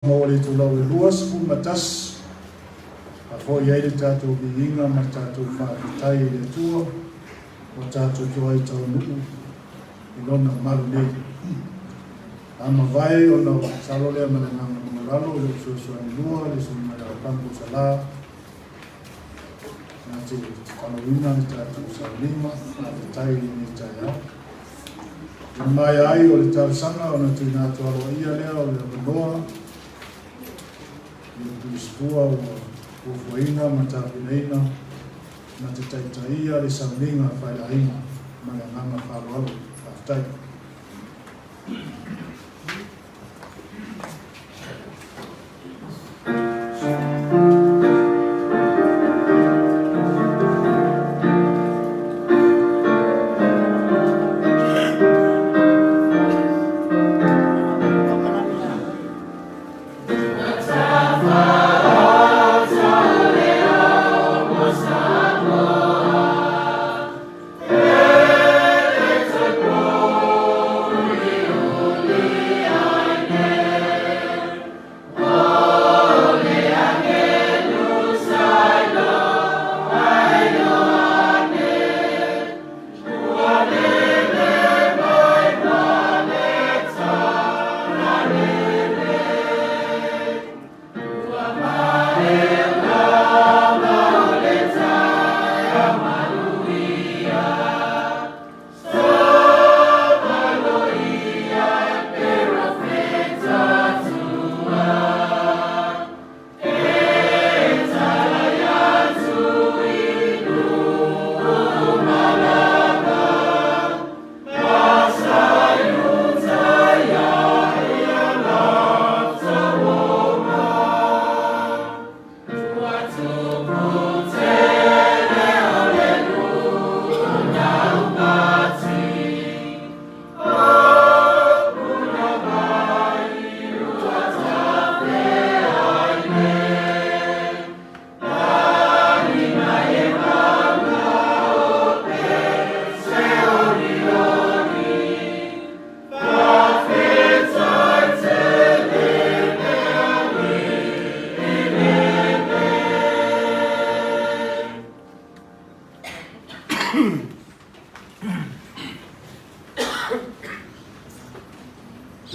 Maua le itulau e 21, faafoi ai le tatou viiga ma le tatou faafetai i le Atua ua tatou toai taunuu i Lona malu nei. A mavae ona ou tatalo lea ma le agaga maualalo i lou fesoasoani lua le susuga ia Pango Sala na te tataloina le tatou sauniga faafetai i lenei taeao. I le maea ai o le talosaga ona tuuina atu aloaia lea o le avanoa i le Tulisifua ua fuafuaina ma tapenaina na te taitaia le sauniga faaleaiga ma le agaga faaaloalo. Faafetai.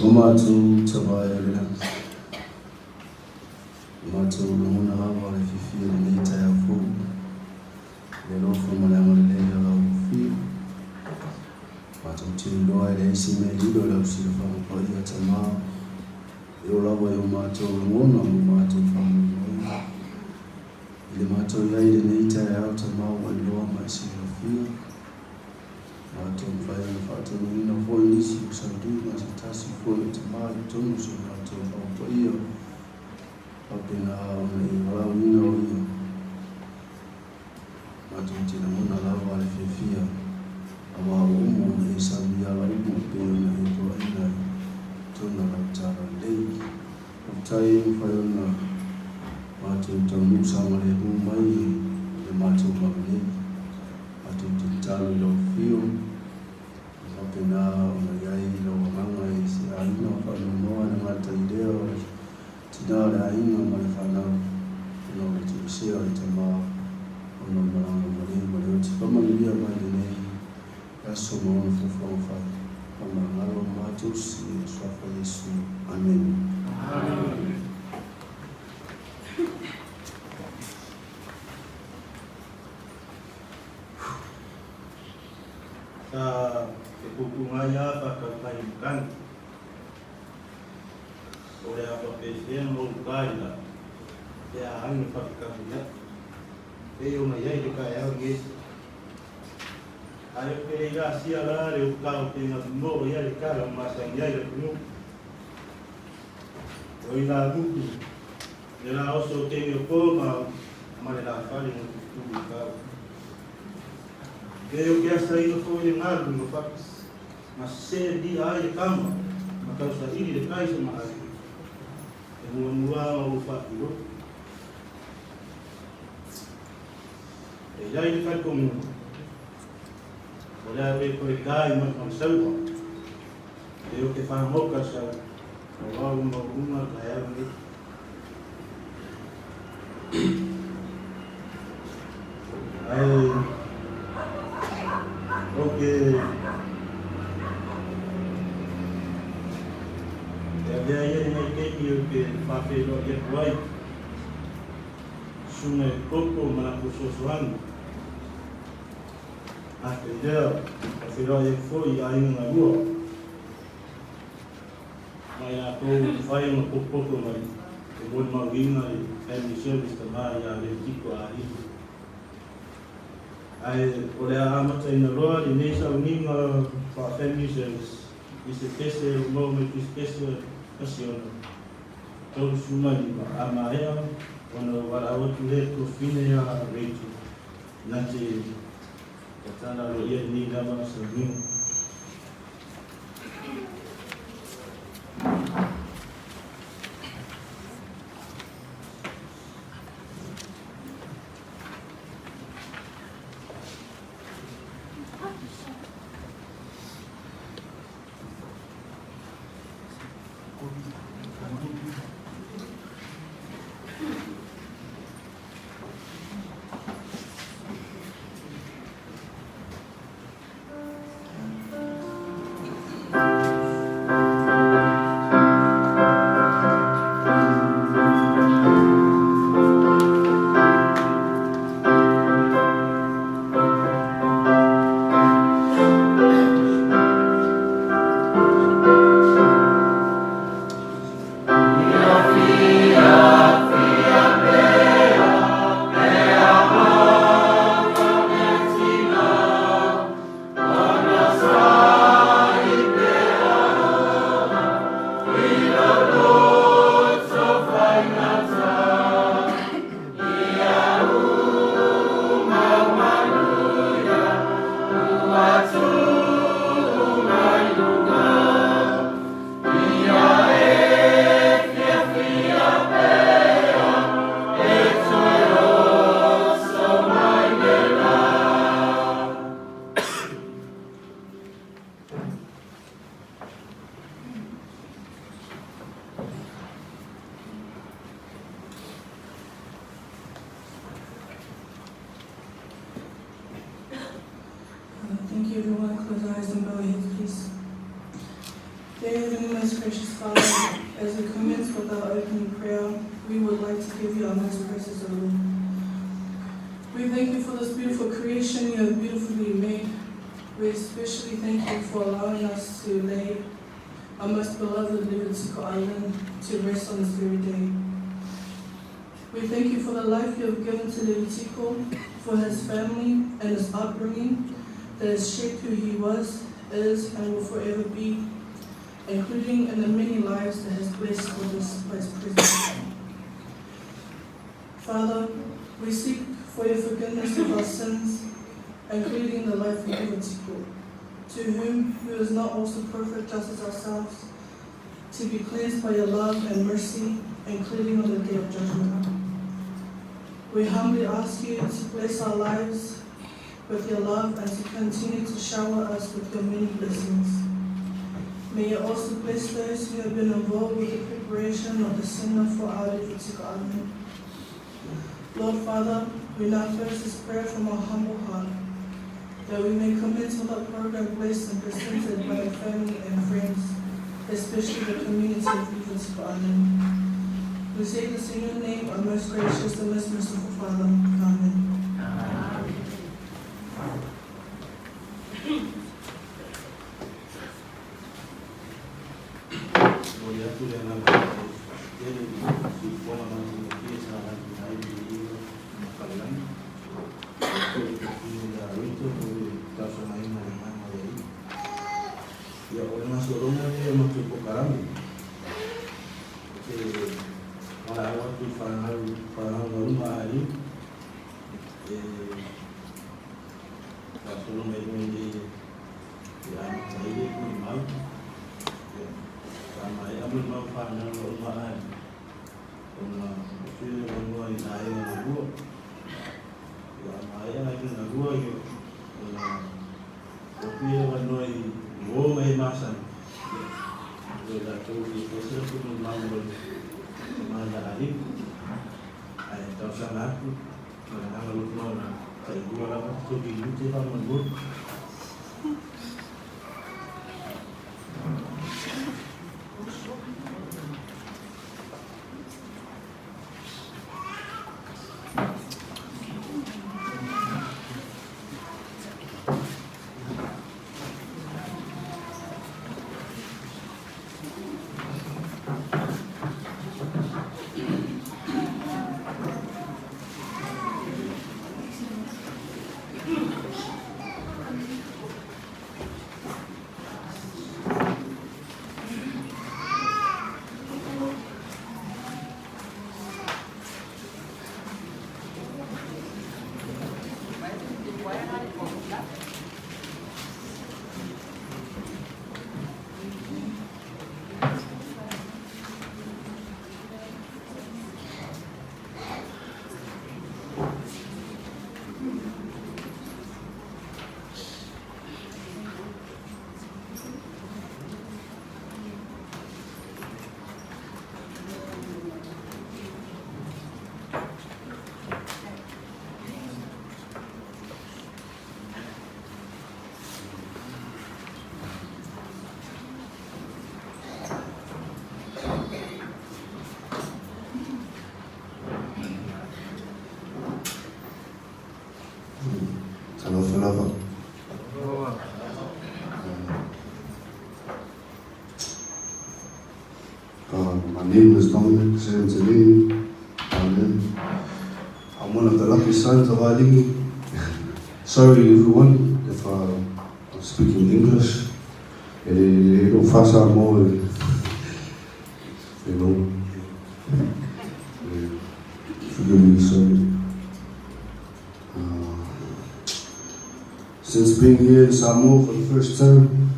O matou tavae o le lagi, o matou lagona lava le fiafia i lenei taeao fou, i le alofa ma le agalelei o lau Afio. Matou te iloa e leai se mea e lilo i lau silafaga paia Tama, e oo lava i o matou lagona ma o matou faamoemoega. I le matou i ai i lenei taeao Tama ua iloa ma e silafia, Matou mafai ona faatonuina foi nisi o sailiga se tasi foi o tama i totonu o so matou au paia, faapena ona e valaauina o ia. Matou te lagona lava le fiafia aua ua uma ona e sau i ala uma e pei ona e poloaiina ai totonu o lau Talalelei. Faafetai e mafai ona matou taunuu saogalemu mai i le matou malu nei. Matou te tatalo i lau afio, e faapena ona i ai lau agaga i se aiga faanoanoa e le gata i lea o le tina o le aiga ma le fanau ona o le toesea o le tama ona o le malaga maliu ma le oti. Faamanuia mai lenei aso ma ona fuafuaga fai. Faamagalo matou sii i le Suafa Iesu. Amene. Amene. Sa te kūkū ngai a whakautai i makani. O le a whapēwhea no uka i la, te a ai no whakakapu nei. Pei ona i ai le kaeao i esi. Ai o te rei sia la le uka o te ngā no i ai le kala o masangi ai le kunu. O i la luku, le la oso o te o pō ma, ma le la whare no te tū i kau. E o ke asa ino fo i le ngalu ma whak, ma se di ai le kama, ma tau sa ili le kai sa ma ai. E mua mua ma u wha i ro. E iai le kai kongu, o le awe koe kai ma ma saua. E o ke whangoka sa Aua ua maualuga le taeao lenei. Ae ou te e avea ia lenei taimi ou te faafeiloai atu ai susuga i Koko ma latou fesoasoani. Ate i lea, faafeiloai atu foi i aiga galua. Ma i latou ua mafai ona potopoto mai e molimauina le Family Service tama ia Levitiko Alii. Ae o le a amataina loa lenei sauniga faa-Family Service i se pese o maua mai Tusipese 16 35 a maea ona ou valaau atu lea i le tuafafine ia Rachel na te tatala aloaia lenei lava sauniga. Thank you, everyone. Close your eyes and bow your heads, please. Dear Heavenly Most Gracious Father, as we commence with our opening prayer, we would like to give you our most praises, O Lord. We thank you for this beautiful creation you have beautifully made. We especially thank you for allowing us to lay our most beloved Levitiko Island to rest on this very day. We thank you for the life you have given to Levitiko, for his family and his upbringing that has shaped who he was, is, and will forever be, including in the many lives that has blessed with this by his presence. Father, we seek for your forgiveness of our sins, including the life of Levitiko, to whom who is not also perfect just as ourselves, to be cleansed by your love and mercy, including on the day of judgment. We humbly ask you to bless our lives with your love and to continue to shower us with your many blessings. May you also bless those who have been involved with the preparation of the send-off for our Levitiko Island. Lord Father, we now close this prayer from our humble heart, that we may commence with our program blessed and presented by the family and friends, especially the community of Levitiko Island. We say this in your name, our most gracious and most merciful Father. Amen. Momoli atu le agaga faafetai tele i le siufofoga matagofie sa lagi ai le viiga ma falelagi. Faapea foi le tuafafine ia Rachel mo le talosagaina i le agaga o le Alii. Ia, o le gasologa lenei o le matou polokalame, ou te valaau atu i fanau fanauga uma a Alii e faasolo mai loa i le e amata ai le molimau. Ia, sa maea molimau fanauga uma a Alii, ona tuu le avanoa i aiga galua. Ia, a maea aiga galua, ia, ona tuu atu le avanoa i uo ma e masani. Ia, o i latou i fia fai se Alii. Ae talosaga atu ma le agaga loto tailua lava tou minute faamolemole. Talofa lava. My name is Dominic Santorini. I'm one of the lucky sons of Alii. Sorry everyone if I'm speaking English. E le faa-Samoa, you know. Forgive me, sorry. Since being here in Samoa for the first time,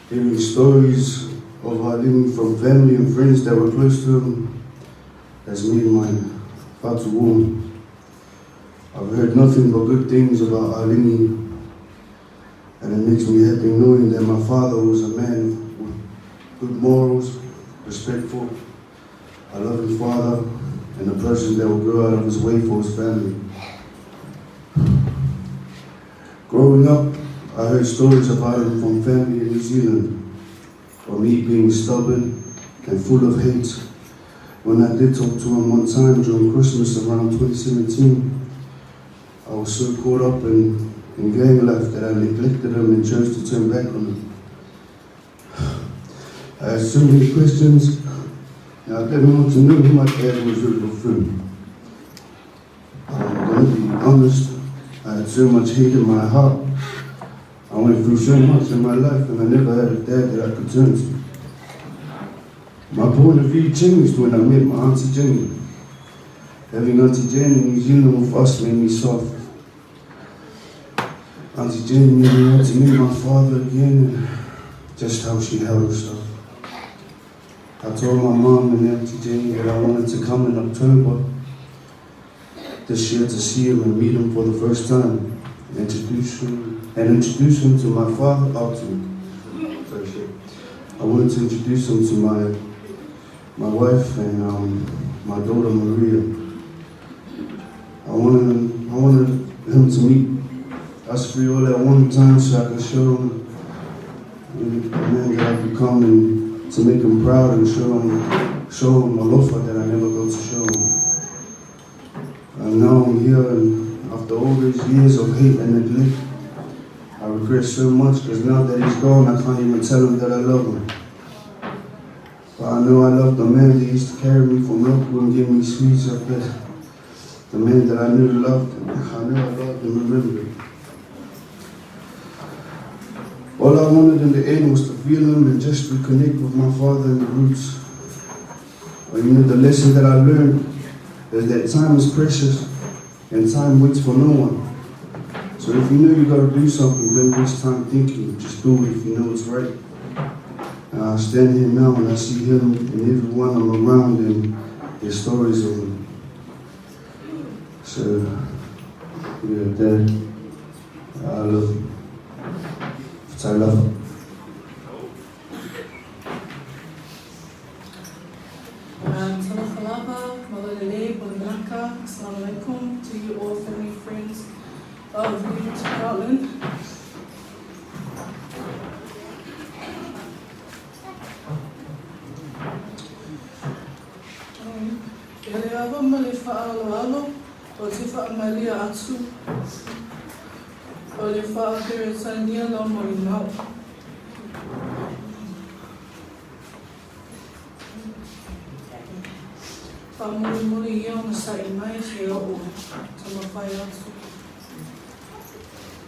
hearing stories of Alii from family and friends that were close to him has made my heart warm. I've heard nothing but good things about Alii, and it makes me happy knowing that my father was a man with good morals, respectful, a loving father, and a person that would go out of his way for his family. Growing up, I heard stories about him from family in New Zealand, of me being stubborn and full of hate. When I did talk to him one time during Christmas around 2017, I was so caught up in gang life that I neglected him and chose to turn back on him. I had so many questions, and I didn't want to know who my dad was with through. I'm gonna be honest, I had so much hate in my heart. I went through so much in my life and I never had a dad that I could turn to. My point of view changed when I met my Auntie Jane. Having Auntie Jane in New Zealand with us made me soft. Auntie Jane made me want to meet my father again and just how she held herself. I told my mom and Auntie Jane that I wanted to come in October this year to see him and meet him for the first time and introduce him to my father. I wanted to introduce him to my wife and my daughter Maria. I wanted him to meet us three all at one time so I could show him the man that I've become and to make him proud and show him alofa that I never got to show him. And now I'm here, and after all these years of hate and neglect, I regret so much because now that he's gone, I can't even tell him that I love him. But I know I love the man that used to carry me from local and give me sweets up there. The man that I knew loved him. I knew I loved and remembered. All I wanted in the end was to feel him and just reconnect with my father and the roots. But you know, the lesson that I learned is that time is precious and time waits for no one. So if you know you gotta do something, don't waste time thinking. Just do it if you know it's right. And I stand here now and I see him and everyone I'm around and their stories of him. So, yeah, Dad, I love you. I love him. Talofa. Alofa lava, malo lelei, bole manaka, assalamu alaikum to you all family friends of Liberty Garland. E le ava ma le faaaloalo o te faamalia atu o le faa-Peretania lau molimau. Faamulimuli ia ona sa'i mai se o'u taumafai atu.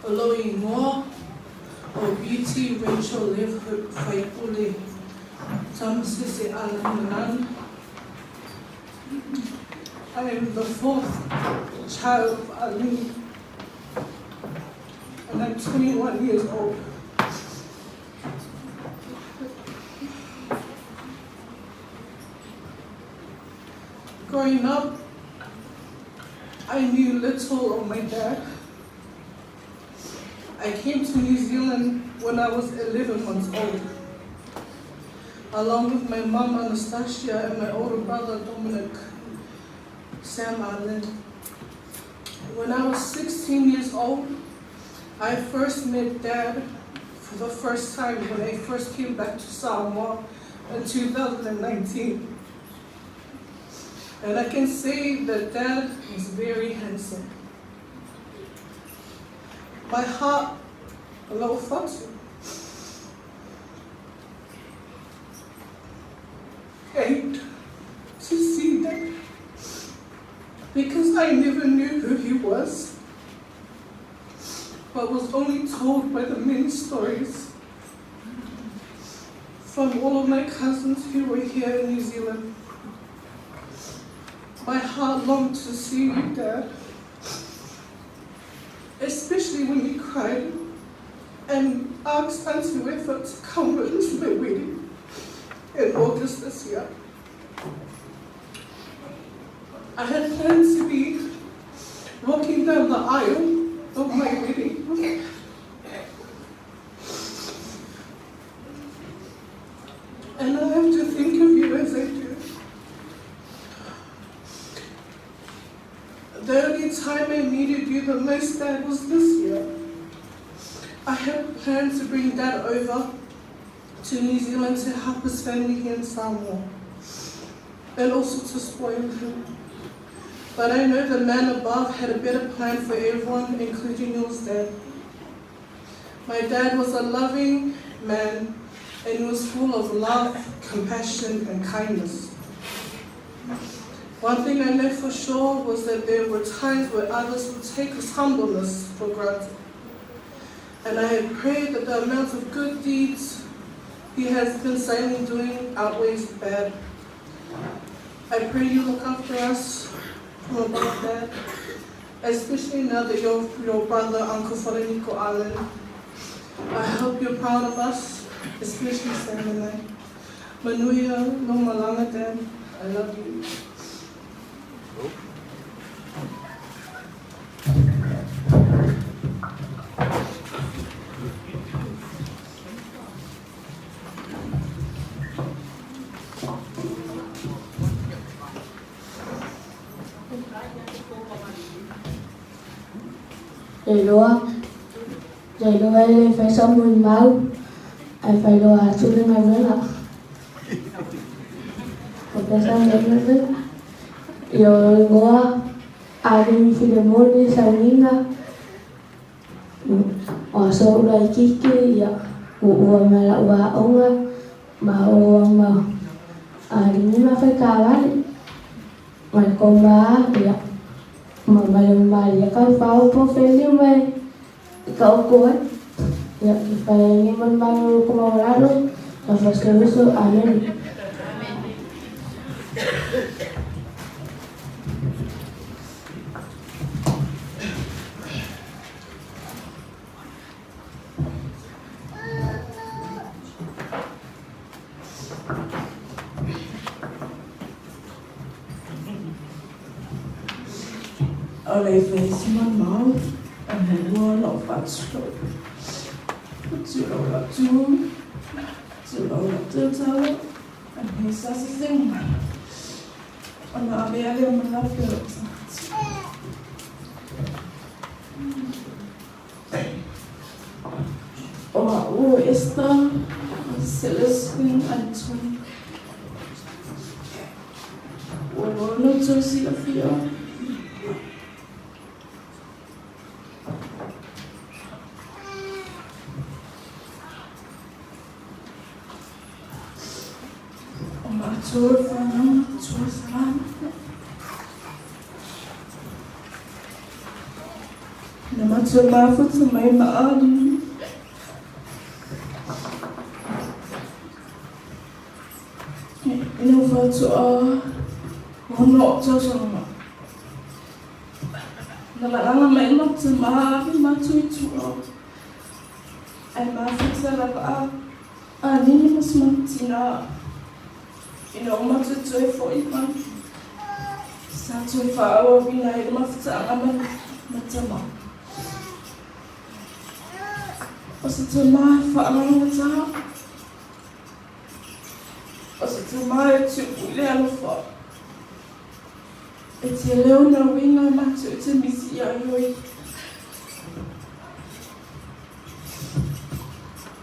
O lou igoa o Beauty Rachel Lev Hope Faipule Tamasese Alan Manan. I am the fourth child of Ali, and I'm 21 years old. Growing up, I knew little of my dad. I came to New Zealand when I was 11 months old, along with my mom Anastasia and my older brother Dominic Sam Allen. When I was 16 years old, I first met Dad for the first time when I first came back to Samoa in 2019. And I can say that Dad was very handsome. My heart, a little fatu, ached to see that because I never knew who he was, but was only told by the many stories from all of my cousins who were here in New Zealand. My heart longed to see you, Dad, especially when you cried and asked Auntie Wefa to come witness my wedding in August this year. I had planned to be walking down the aisle of my wedding. And I have to think of you as I do. The only time I needed you the most, Dad, was this year. I had planned to bring Dad over to New Zealand to help his family here in Samoa, and also to spoil him. But I know the man above had a better plan for everyone, including yours, Dad. My dad was a loving man and he was full of love, compassion, and kindness. One thing I know for sure was that there were times where others would take his humbleness for granted. And I had prayed that the amount of good deeds he has been silently doing outweighs the bad. I pray you look after us from above, Dad, especially now that you're your brother, Uncle Falaniko Allen. I hope you're proud of us, especially Sam and I. Manuia, no malanga, Dad. I love you. Le iloa, le iloa e le fai sa molimau, ae faailoa atu le galuega. O pesa le Io igoa Alimi Filemoni Sauniga, o aso ou laitiiti, ia uua ma la'u aoga, ma o ma alii ma faikāvale. Ma le koma ia, ma ma le malia kaifau po feli mai ka oko ai. Ia, i whai ai nei malumalu o ko maualalo, ma whaskaruso, amen. O le fai molimau, e lua lou fatu. Tulou lau tu, tulou lau tautalo, e sasi. Ona avea lea o malape o lou tagata. O a'u o Esther Celestine Anthony. Ua loa ona outou silafia. O matou o le fanau matua Salama. Na matou mafuta mai ma alii. Ina ua faatoa 6 tausaga ma. Na malaga mai le matou tama ave matou i tua. Ae mafuta lava a alii ma si matou tina ina ua matou toe foi mai. Sa toe faaauauina ai le mafutaaga ma tama. O se tama e faalagata. O se tama e tupu i le alofa. E tele ona uiga matou te misi ia ioi.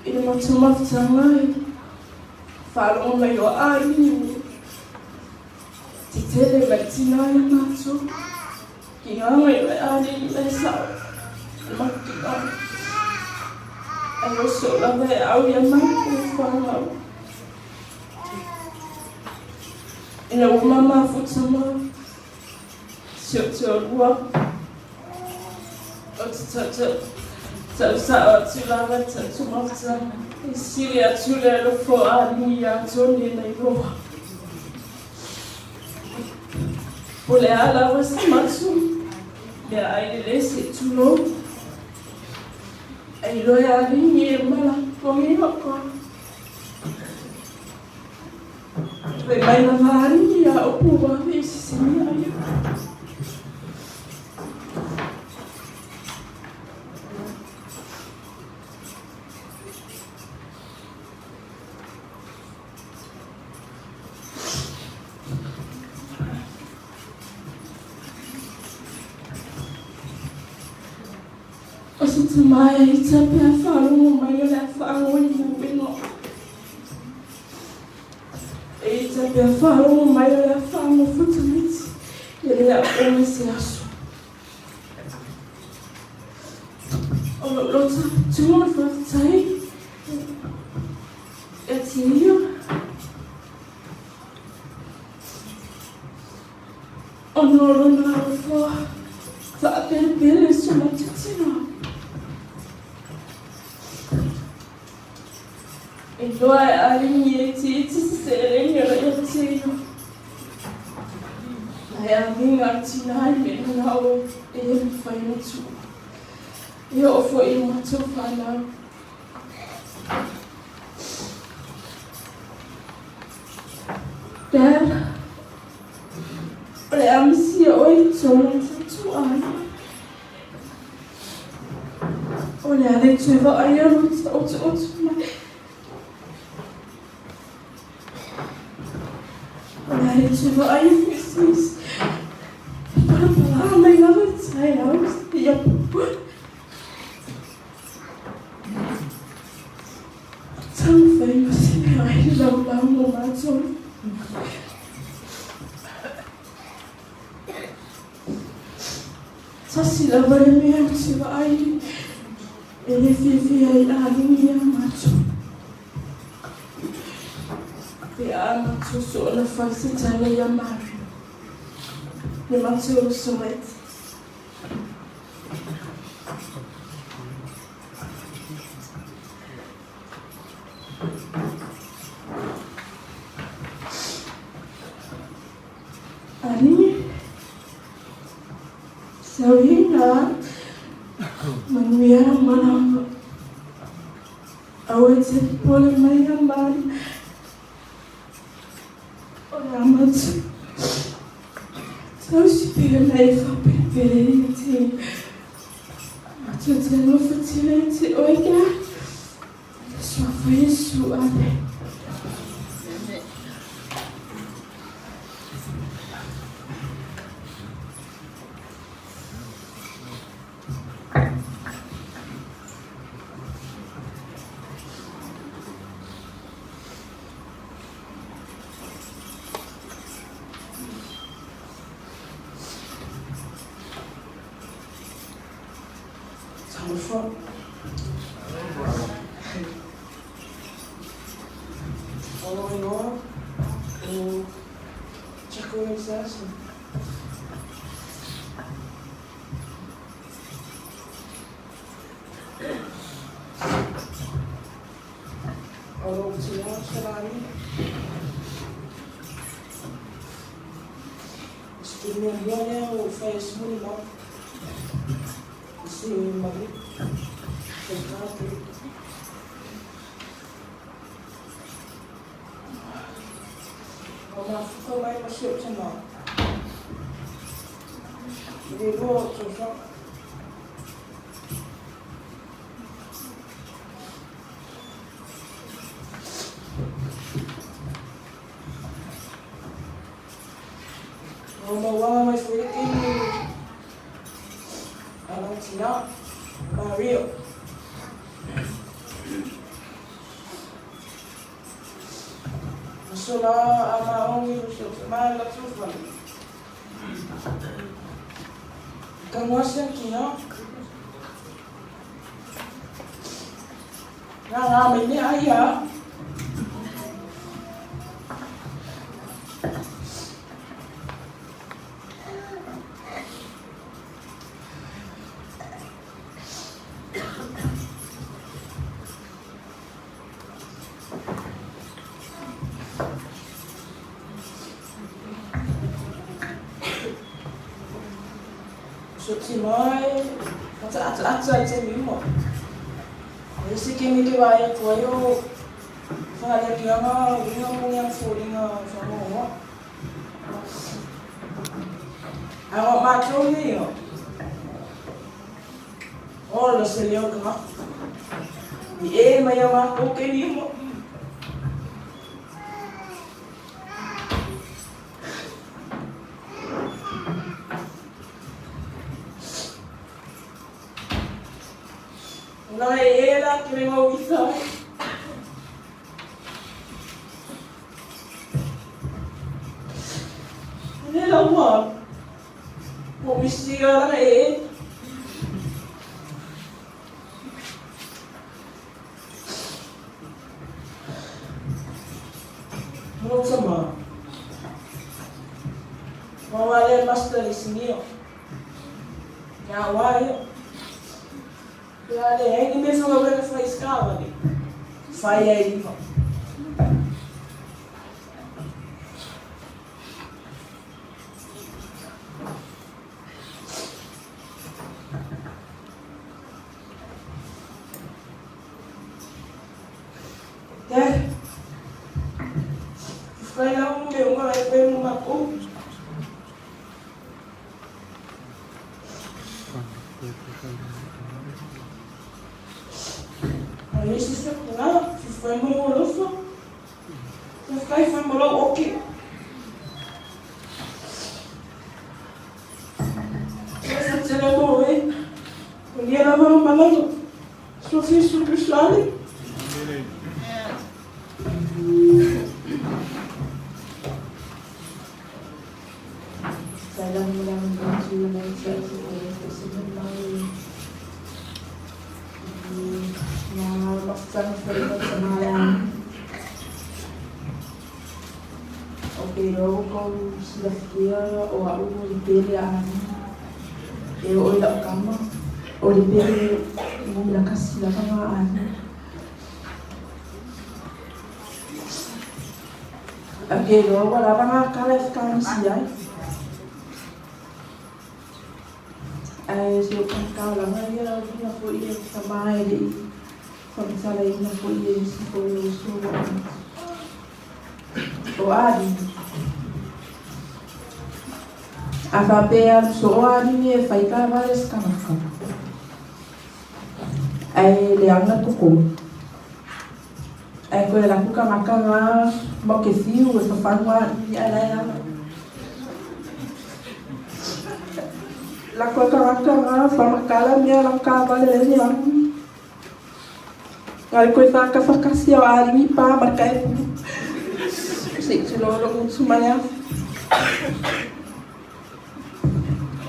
I le matou mafutaga e faalogo mai loa alii ua tetele mai le tina ia matou. Kiga mai oe alii le sao le matou Ai oso lava e au ia matou fanau. Ina ua ma mafuta ma si ou toalua. Ou te tausao atu lava i le tatou mafutaga. E sili atu le alofa o alii ia Tony na iloa. Po o le a lava se matou meaai lelei se i tulou. Ai iloa e alii e mala pogi o. Fai mai lava alii ia upu ua ave i sisinia ia. O se tama e ita pe a faalogo mai o le a faagoi na uiga. E ita pe a faalogo mai o le a faagofuta miti e le aoga i se aso. O lou loto tu o le faafetai ia te ia. Ona o lona alofa faapelepele i so matou tina. E iloa e alii e itiiti se seleni o lo ia te ia. Ae agiga le tina i mea manao e le mafai ona tuua. E oo foi i matou fanau. Dad, o le a misia oe i totonu o le tatou aiga. O le a le toe vaaia lou taotooto mai. O le a le toe vaaia foi se isi e palapala mai lava i le taeao seia pupuni. Taumafai ma se meaai laulau mo matou. Tasi lava le mea ou te vaai e le fiafia ai alii ia matou. Pe a matou soona fai se tala ia Mario, le matou uso laiti. Alii, sauina manuia lau malaga. Aua e te popole mai ia Mario. O le a matou tausi pea na e faapelepele ia te matou te alofa tele ia te oe Dad. I le suafa Iesu. Amene. Alofa. O lou igoa o Jacqueline Sasson. O lou tina o Salani. O se taimi muamua lea ua ou fai ai se molimau i se maliu faigā tele. Ua mafuta mai ma si ou tamā i le lua o ou tausaga. Ua mauaga mai foi le taimi a lau tinā, Maria. Aso la a maoni o si ou tamā i le latou fale. Tago ase tinā. Ngā mai mea ai a. So ti mai, ata ata i te mimo. E se ke mi ke vai atu ai o whakalekianga, winga mo ngia fōringa whangoa. A ngā mātou ni o. O la se leo ka. I e mai a mātou ke ni mo. Nā e e la ke me ngau itha. Ne la ua. Mo misiga la e. Mo tama. Mo wale master isinio. Nga wai. La le hengi me whanga wena whai skawa ni. Whai ai lima. Te. Whai lau me unga e koe mo mako. A isi se ngā, whai mo alofa. Whai whai mo lau oke. Sa tele mo e. O nia lava no malanga. So fi su kuslali. Salam ulang Malaysia sa O ke ro ko silafia o au o le pele a e o i lau kama o le pele mo la kasi la kama a A ke ro wa lava ngā kala e whakanisi ai. Ai se o kau langa ia o vinga fo ia ka mai le i whakatala ina fo ia i si fo o so wa O ari. A whapea so o ari ni e whaika wale skanaka. Ai le anga toko. Ai koe la kuka maka ngā mo ke whiu e whawhanua ni ai lai anga. La koe ka maka ngā whamakala mea la ka wale le ni anga. Ngai koe whaka whakasi o ari ni pā marka e pu. Se te lo lo ngutu mai a.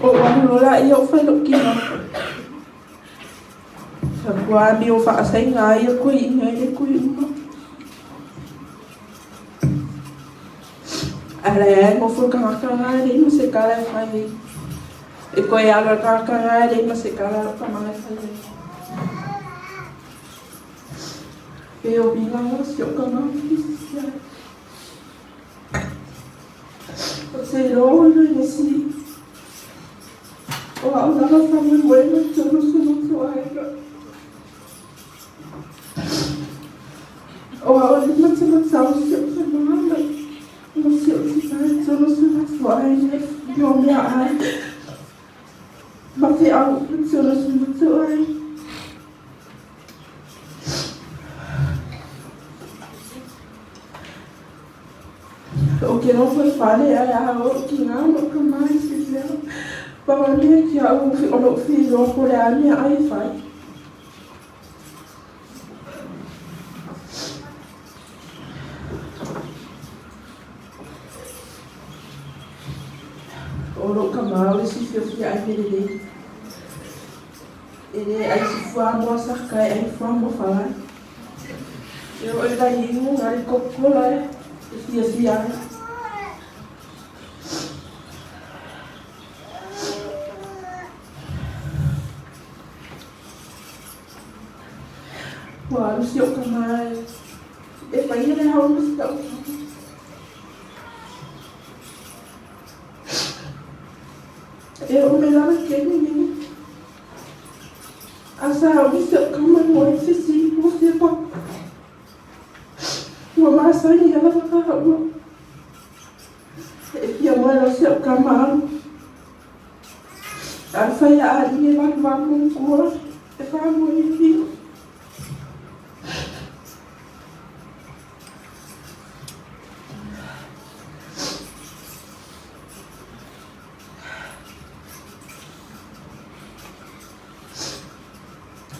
O wahu lola ia o whai kino. Ua amio faasaiga ai le toeaina i le toeaina. Ae leai nofo le tagata lena e leai ma se tala e fai ai. E toe alu le tagata lena e leai ma se tala a lou tama e fai ai. Pe o uiga na si ou tama e Ou te iloa ua iloilo sili. O au lava faamoemoe ma tolu si o matou aiga. O au e lima te matau si ou tama ma si ou tina e tolu si o matou aiga e o meaai ma feau ma tolu si o matou aiga. Ou te nofo i fale ae a oo i tina ma ou tama i se mea, pau lava mea ki a'u o lo'u fiailoa po o le a le meaai e fai. O lou tama o le isi fiafia ai mea lelei. E le ai se fuamoa saka e ai fuamoa falai. E oo i lai inu na le Coca-Cola e fiafia ai. Ua alu si ou tama e faia le ao ma si tausaga. E oo mai lava i taimi lenei. A sa au i si ou tama mo e fesili ua fia papa. Ua masani lava ua e fia moe loa si ou tama alu. Alu fai a alii e valuvalu matua e faamoe i lima.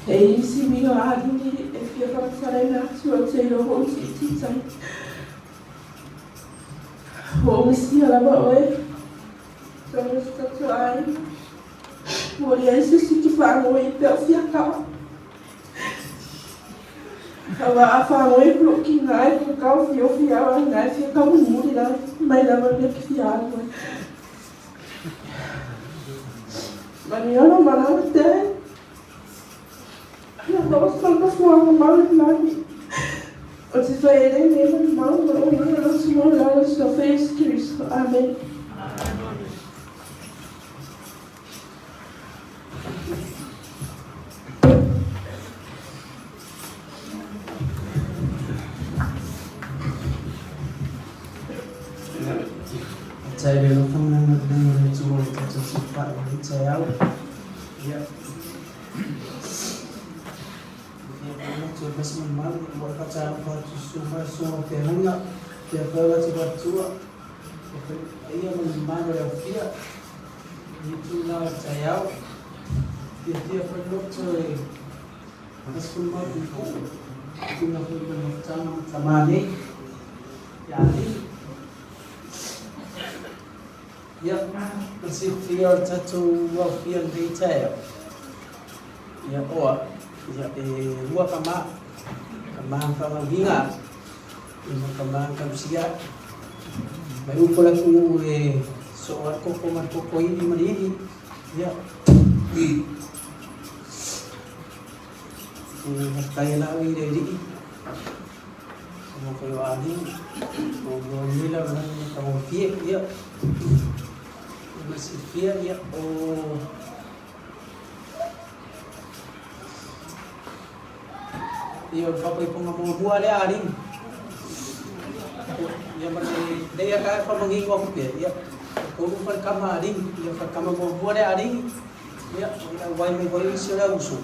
E i isi uiga a alii e fia faamatalaina atu ou te iloa hoʻi tiitiitai. Ua ou misia lava oe, tonu si tatou aiga. Ua leai se isi e te faagoi pe a ou fia kaa. Aua a faagoi aku lou tina e ku taofiofi au ai na e fia taulimuli la mai lava le mea e te fia alu ai. Manuia lou malaga te. Ia taoto le nofoaga mau i le lagi. Ou te fai ai lenei molimau ma lou agaga loto maualalo i le Suafa Iesu Keriso. Amene. Faafetai i le alofa ma le agalelei o le Atua i le tatou tilofai i lenei taeao. Ia, ia manatu e fai se malumalu, ua e faatalofa atu i susuga ma susuga o feagaiga, faapea foi o latou faletua, faapea foi le paia ma le mamalu o le aufia i lenei itula o le taeao. Fiafia foi le loto e fai se malumalu puupuu, tuuina foi ma le mafutaga ma tama nei, ia alii. Ia, ma le silafia o le tatou aofia i lenei taeao, ia oa, ia e lua tama, tama na faagauliga, ia ma tama na tausia. Mai upu a le atunuu e soo lava le koko ma le koko ivi ma le ivi, ia. E faafetai ai la au i le Alii. Mo foi o Ali, o mo nei lalolagi matagofie, ia, ma silafia, ia, o ia o le faapaipoga muamua lea a Ali. Ia ma le lei a ka e faamanino atu pea, ia, e tolu faletama a Ali, ia faletama muamua lea a Ali, ia, o le auai mai foi isi o le auuso.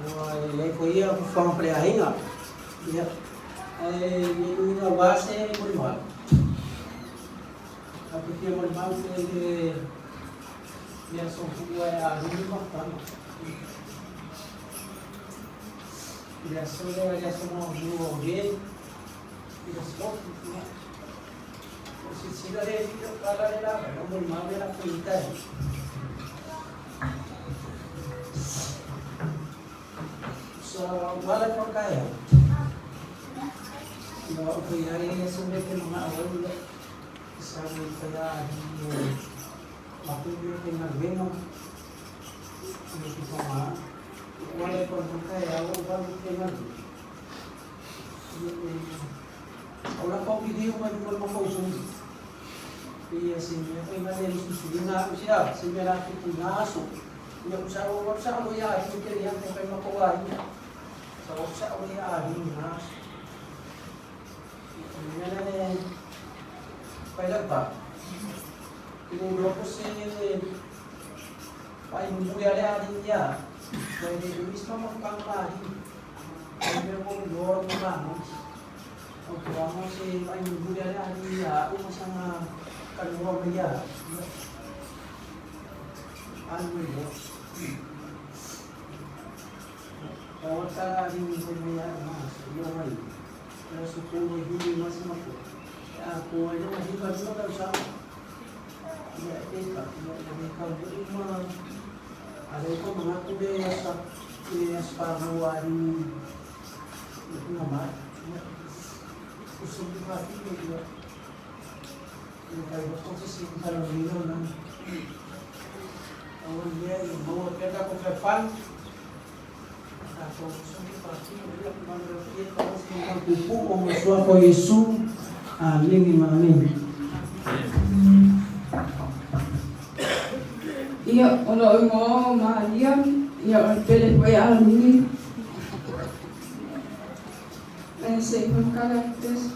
Ua i ai foi ia fuafuaga faleaiga. Ia, ae ne i uiga aua se molimau. A te fia molimau pe le le aso fua e alu le mafutaga. I le aso lea, i le aso muamua o Me, i le aso ia. O silasila le alii o tala le la, o molimau le la foi i tai. Sa wala pa kaya. Ina o kaya ay sa may mga away sa may kaya makuyo kay nagbeno. Ano ko pa wala pa kaya o ba kay nag. Wala pa video man mo makausong. Iya sinya kay manelo susulina siya sinya laki punaso. Iya usa o sa o ya kay yang kay makuha. Sa usa o ya na. Ini pailang pa. Tinuro ko si pai mbuya le ari ya. Dai de mismo mo kampari. Ai me ko loro ko ba mo. O ko si pai mbuya le ari ya o sa nga kaluro ya. Ano yo. O ta ari ni ko ya ma yo mai. Pero supongo que más mako. Ako ay hindi pa rin ako sa ya eka no me ka uma alay ko mga kube sa para wari naman usog pa rin yung kay ko sa sintalino na awon niya yung bawa pera ko kay ako ko Yesu. Amin amin. Ia ona o mo Maria, ia o pele foi a mim. Sei por caracteres.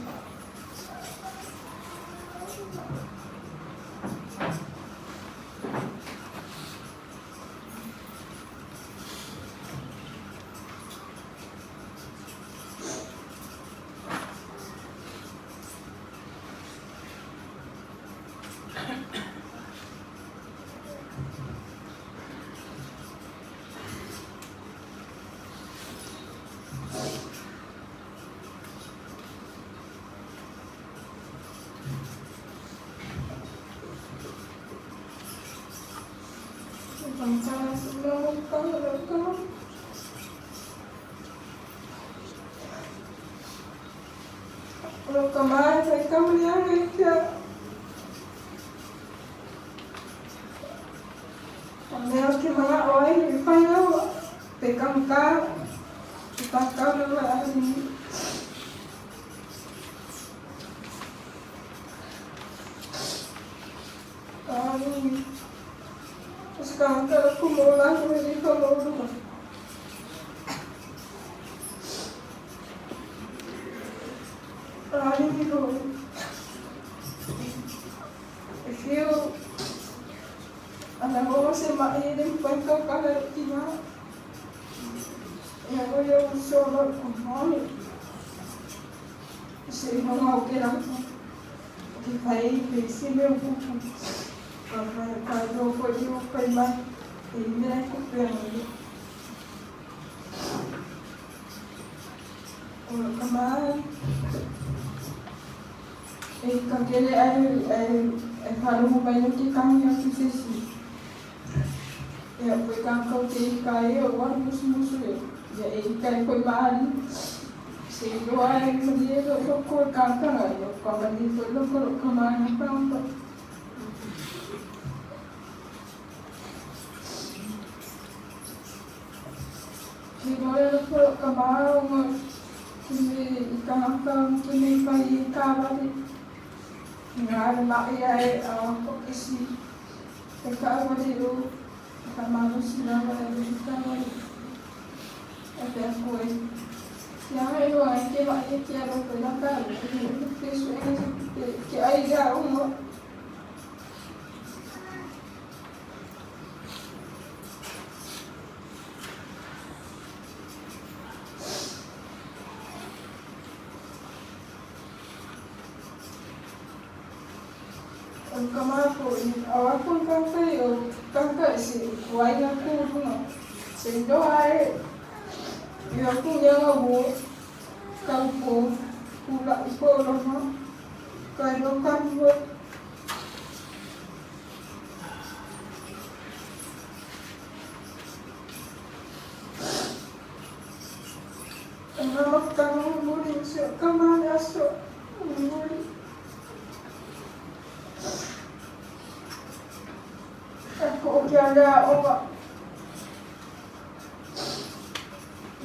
ke ale aʻoga.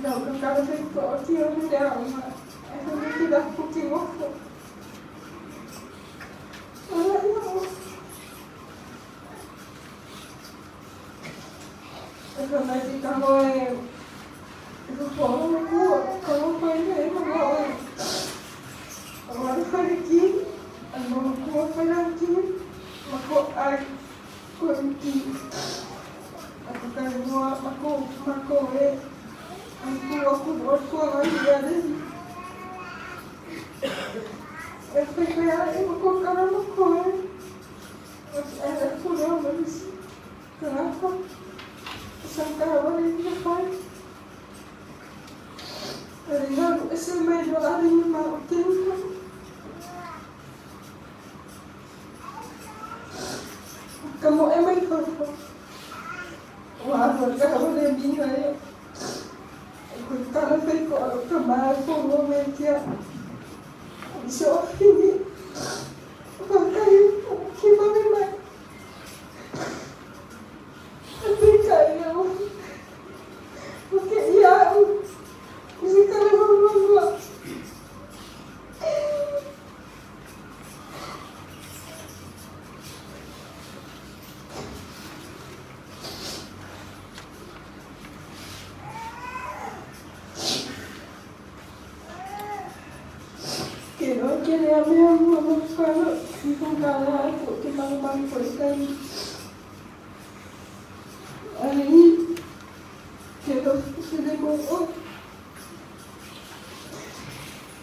Lau ka kala fai ko o ti o le aʻoga. E hu ki la ku ki ngofo. Ala ia o. E fa mai ti ka hoe e fa fo o ku ka mo fai le ma mo e. O wale fai le ki, a mo ku fai la ki, ma ko ai ko ki. A ko ka mua ma ko e. Ai ku o ku o ku ai ia le. E fai fai ai ma ko kara ma ko e. E le ku leo ma nisi. Kenapa? Sangka wale ni fai. Ringaru ese mai do ari ma o tenka. Kamo e mai fafo. Wa ro ka wale mi ai. Ko kala fai ko ka ma ko mo me kia. So hini. Wa kai ki ma me mai. Kai eu. Porque ia Isi kala mo. Ke no ke le a mea mua mo kala ki ko kala ko ke mau mau ko kai. Ai ke no se le mo o.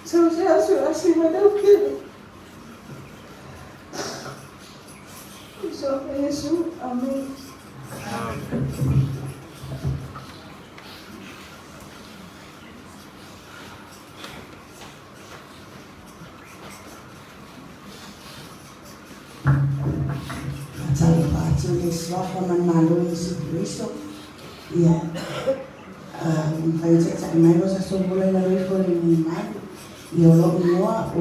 So se asu asi ma deu ke. So Jesu, amen. Faatalofa atu i le Suafa ma le Malo o Iesu Keriso. Ia, ua mafai ona taitai mai lo tatou ola i lalo ifo o lenei malu. Ia, o lou igoa o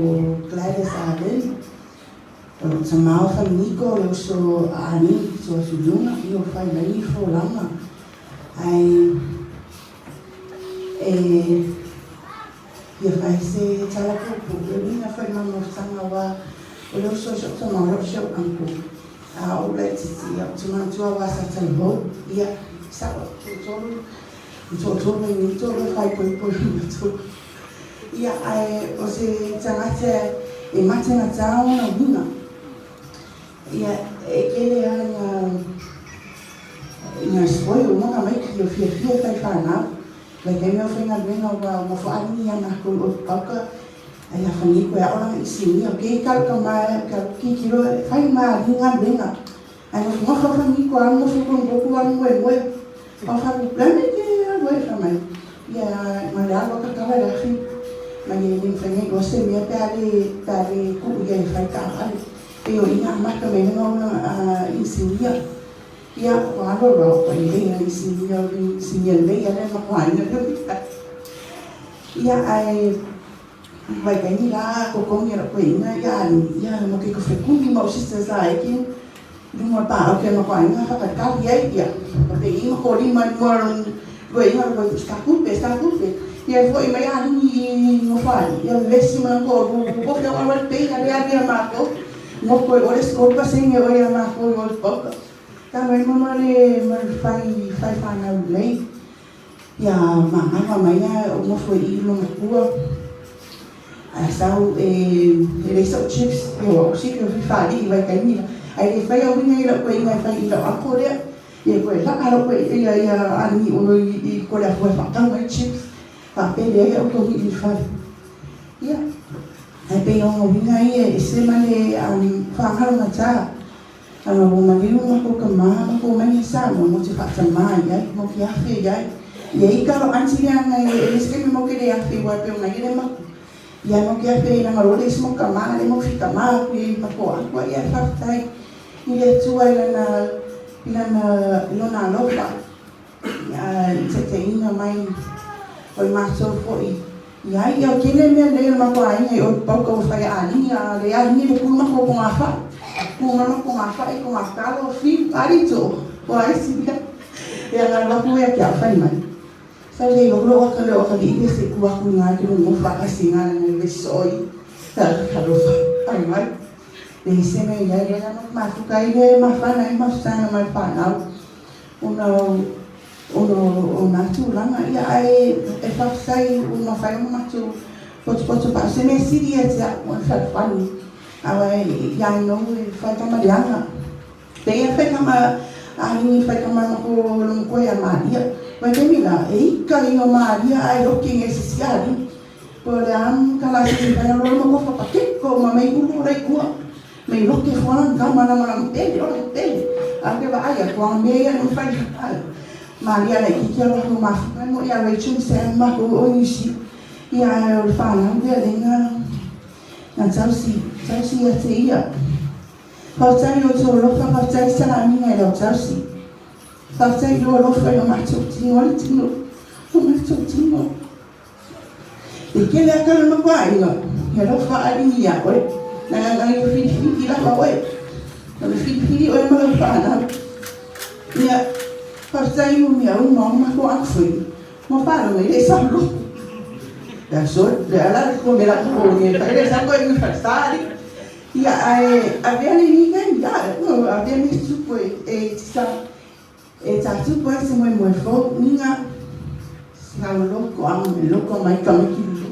Gladys Arlene. O lou tamā o Faminiko, o le uso a Ani, Tuafiluna, ia o fai mai ni folauga. Ae e fia fai se tala puupuu e uiga foi i le maumafataga aua o le uso i so'u tama o la'u si o'u uncle a o ou laitiiti ia ou te manatua aua sa talavou ia sa'o toatolu toatolu ai nei tolu e faaipoipo i matua ia ae o se tagata e matangatā ona uiga ia e kele a nga nga spoil uma nga maiki o fiafia e fai fanau vaitaimi o faigaluega ua nofoaali ia makou i Olupauka ai afani koe ao langa isinia o ke kalo ka ma ka kikilo fai ma ali galuega ai nofonofo afani ko alu nofo kogoku alu moemoe o fa lame ke alu ai fa mai ia ma le alu akakala le afi ma le le mafai nei o se mea pe a le pe a le kuu ia e fai taavale pei o ina amata mai lena ona isinia ia ua alu alu ua lelei na isinia o le isinia lelei ale ma kuaina le ia ae vaitaimi la kokogi e lou toeaina ia ia ma ke kofekumi ma o sisters la e ki luga o le paau ke ma koaiga fatakali ai ia ma pei ma kolima i mua o toeaina le stakupe stakupe ia e fo'i mai alii i Nofoalii ia vevesi ma lana toalua popofi au alu pei ale ali ia matou motu ai oe le skolu pasene oe ia matou i o le pauka talo ai ma ma le ma le fai fai fanau lelei Ia magalo mai a ou nofo i i lona matua ae sau e leai sau chips e o au siki o fifaalii i vaitaimi la ae le fai au uiga i lau toeaina e fai i lau uncle lea ia toe laa lau toeaina ia ia alii ono i ko le afua e faatau mai chips faapele ai au togi i le fale ia ae pei o ona uiga ia e ese ma le faagalo gata. Ua maliu makou tama makou mai i Samoa mo te faatamā i ai, mo ke afe i ai. Ia i ka lo anti leaga e le se taimi mo ke le afe ua pe ona ia le maku. Ia mo ke afe i langa lo le isi mo tama le mo fi tama aku i mako aku ia e faafetai i le Atua i lana i lana i lona alofa ia i taitaiina mai o i matou foi i ai. Ia o kele mea lelei o le matou aiga i Olupauka ua fai a alii a le alii le ku matou o Togafai, ku ma matou Togafai, Togatalo, Fiu, Alii Too. Po a isi mea. Ia nga lua ia kia whai mai. Sa le lo lo ka le o ka li se ku aku nga ke mo fa ka singa na le soi. Sa ka lo fa ai mai. Le se me ia ia na ma fu ka ile ma fa na ma sa na ma fa na. Ona ona ona tūlanga ia ai e whafsai o ma whai o matu poto poto pa se me siri e te o whai whani awa ia no e whai tama leanga te ia whai tama a hingi whai tama ma ko longo koe a Maria wai te mila e ika i o Maria ai roki nge se siari po le am kala se whai alo ma ko whapake ko ma mei ulu rei kua mei roki whanang ka mana mana tele ora tele a ke wa ai ko me ia no whai ai Maria le kiki alo ho mafuka mo ia Rachel se ma ko o nisi ia o whanau ia le ngā ngā tausi tausi ia te ia whautai o tō lofa whautai salaminga i lau tausi whautai lo lofa i o matou tino le tino o matou tino te kele akala no kwa inga he lofa aringi ia oe na ngā ngā i whiriwhiri lava oe na me whiriwhiri oe ma lau whanau ia whautai mo mea uma o mako akufui mo whālonga i le sa lo la so le ala ko me la ko ni fa le sa ko ni fa sari ia ai avea le ni ka ia no avea ni supo e sa e ta supo se mo mo fo ni nga sa lo ko am lo ko mai ka me ki lo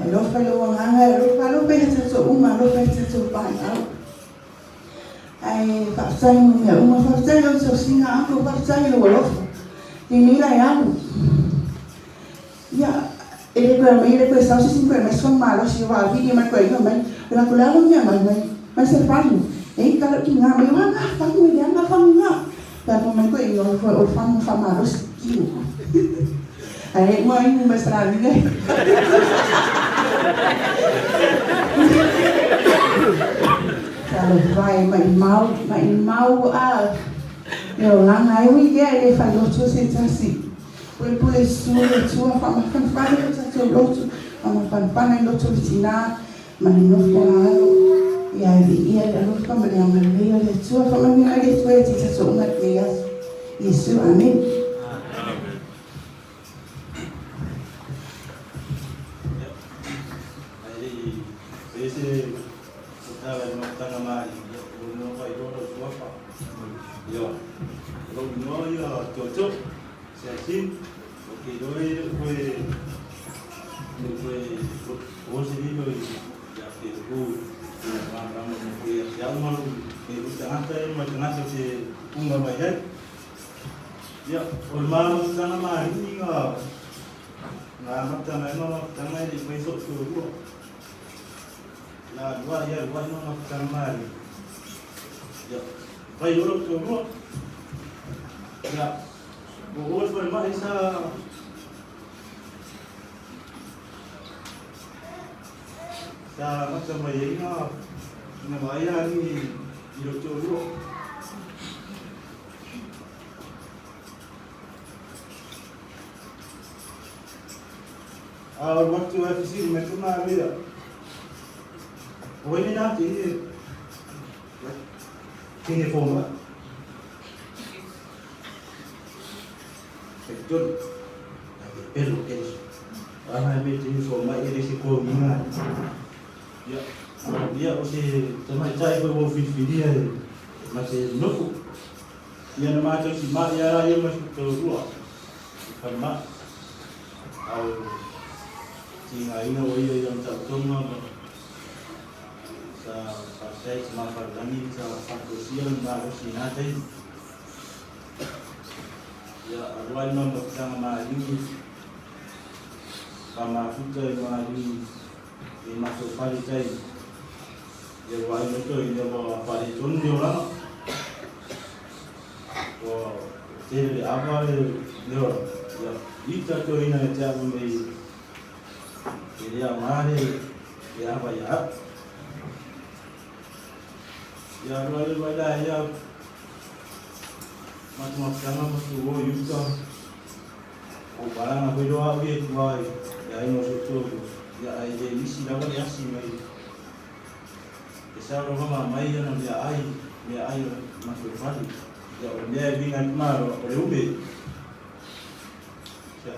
e lo fa lo nga lo fa lo pe sa so uma lo fa sa so pa na ai fa sai mo me uma fa sai lo so singa ko fa sai lo lo ni ni la ya ia e le koe mai le koe sau se koe mai son malo si wa vi mai koe mai la ko la mea mai mai mai se fanu e ka lo ki ngā mai wa ngā fanu e ngā fanu ngā ta ko mai koe o o fanu fa malo si ki ai mo ai mo mestra ni ne ta lo vai mai mau a e o langa ai ui le le fa lo tu se tasi pule pule su le tua fa ma fan fan le tatu lotu fa ma fan fan le lotu tina ma no fo alo ia vi ia le lo fa ma le ma le le tua fa ma ni le tua ti tatu uma te ia Yesu amen. Ese tala no tanga mai no vai do lo tua fa yo lo no yo toto se assim porque do ele foi hoje ele ya te o ram ram no foi se alma e o tanga ma tanga se unga mai hai ya o ma tanga mai ni nga nga matanga no tanga ele foi so so la lua ia lua no ma mai ya vai oro to lua ya o o foi mai sa sa mata mai ina na mai ani i ro to lua a o watu FC me tuna vida o ele na te tiene forma sector pelo que es ana me tiene forma ele se combina ya ya o se tama tai ko o fifiria mas no ia na ma si ma ia ra ia ma to rua kama au tinga ina o ia ia ta tonga sa pasai ma fardani sa fakosia na o sinate ya arwai ma tanga ma ni pa ma futa ma ni e ma so fali tai ya wai no to ia wa fali ton ni ora o te le ava le ora ya ita to ina te avu me ia mare ia ava ya ya roi vai lá ya mas uma chama mas o yuta o baranga foi do avi vai ya no so to ya ai de isi la vai assim mai esa ro ma mai ya no ya ai me ai mas o fali Ia, o le mea e uiga ai le Malo, o le ume. Ia.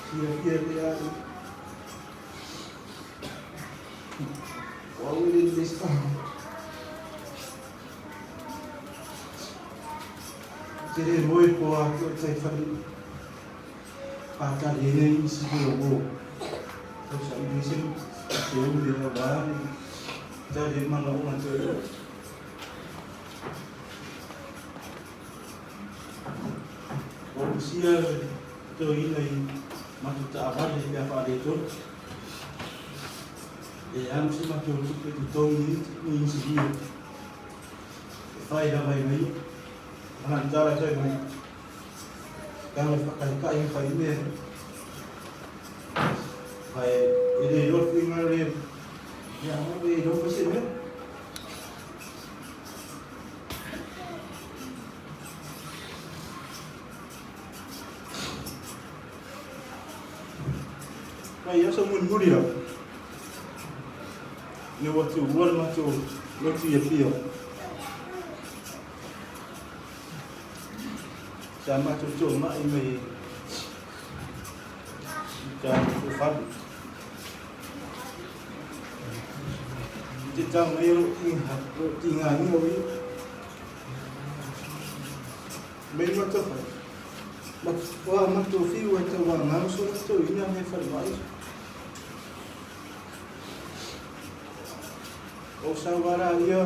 Silafia e au. O au e le se Te le moe po a ko tai whare. Pātari e nei isi ko o. Tau sa i se te u le wā tari mana o te o. O sia to ina i matu ta avale i a whaare tonu. E anu se matu o tupe tu tongi ni isi hia. E whai rawa i mai. Mana tara kai mai. Kanga whakaikai i whai mea. Whai e le rofu i ngā re. Ia au e rofu se mea. Mai aso mun muri au. Ne watu ua matu lotu ia pio. Sa matu tō mai mai ta o whalu. Te tau mai ro i ngā inga ui. Mei matu whai. Matu matu whiu e tau wā ngā so matu ina he whare mai. O sa wara ia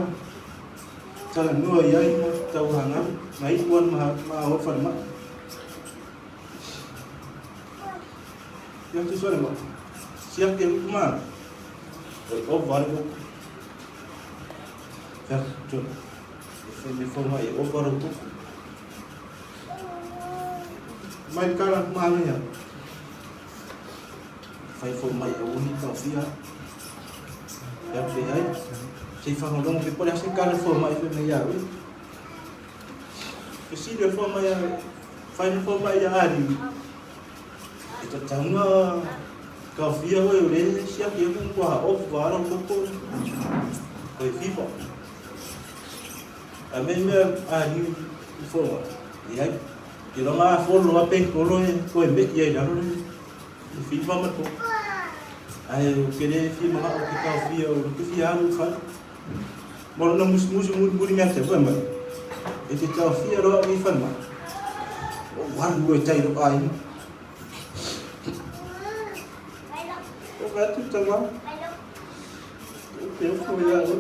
tala nua ia ina tau hanga mai uan ma ma o whare mai. Ia tu sore ma. Sia ke ma. O ware ko. Fer tu. E me forma e o ware ko. Mai kara ma ia. Fai fo mai o ni tau fia. Ia pe ai. Se fa no longo pe se kara fo mai fe me ia. Fe si le fo mai fai fo mai ia ari. E te taunga ka fia hoi o le sia ke ku kwa o waro ko ko. Ko FIFA. A me me ari fo. Ia ke longa fo lo a pe ko lo e ko e me ia i lalo le FIFA ma ko. Ai o ke le fi ma o ke ka fia o ke fia alu fa. Mo no mus mus mus muri mea te ma. E te tau fia ro i fa ma. O waru e tai ro ai. O va tu te va. O te o fo ia o.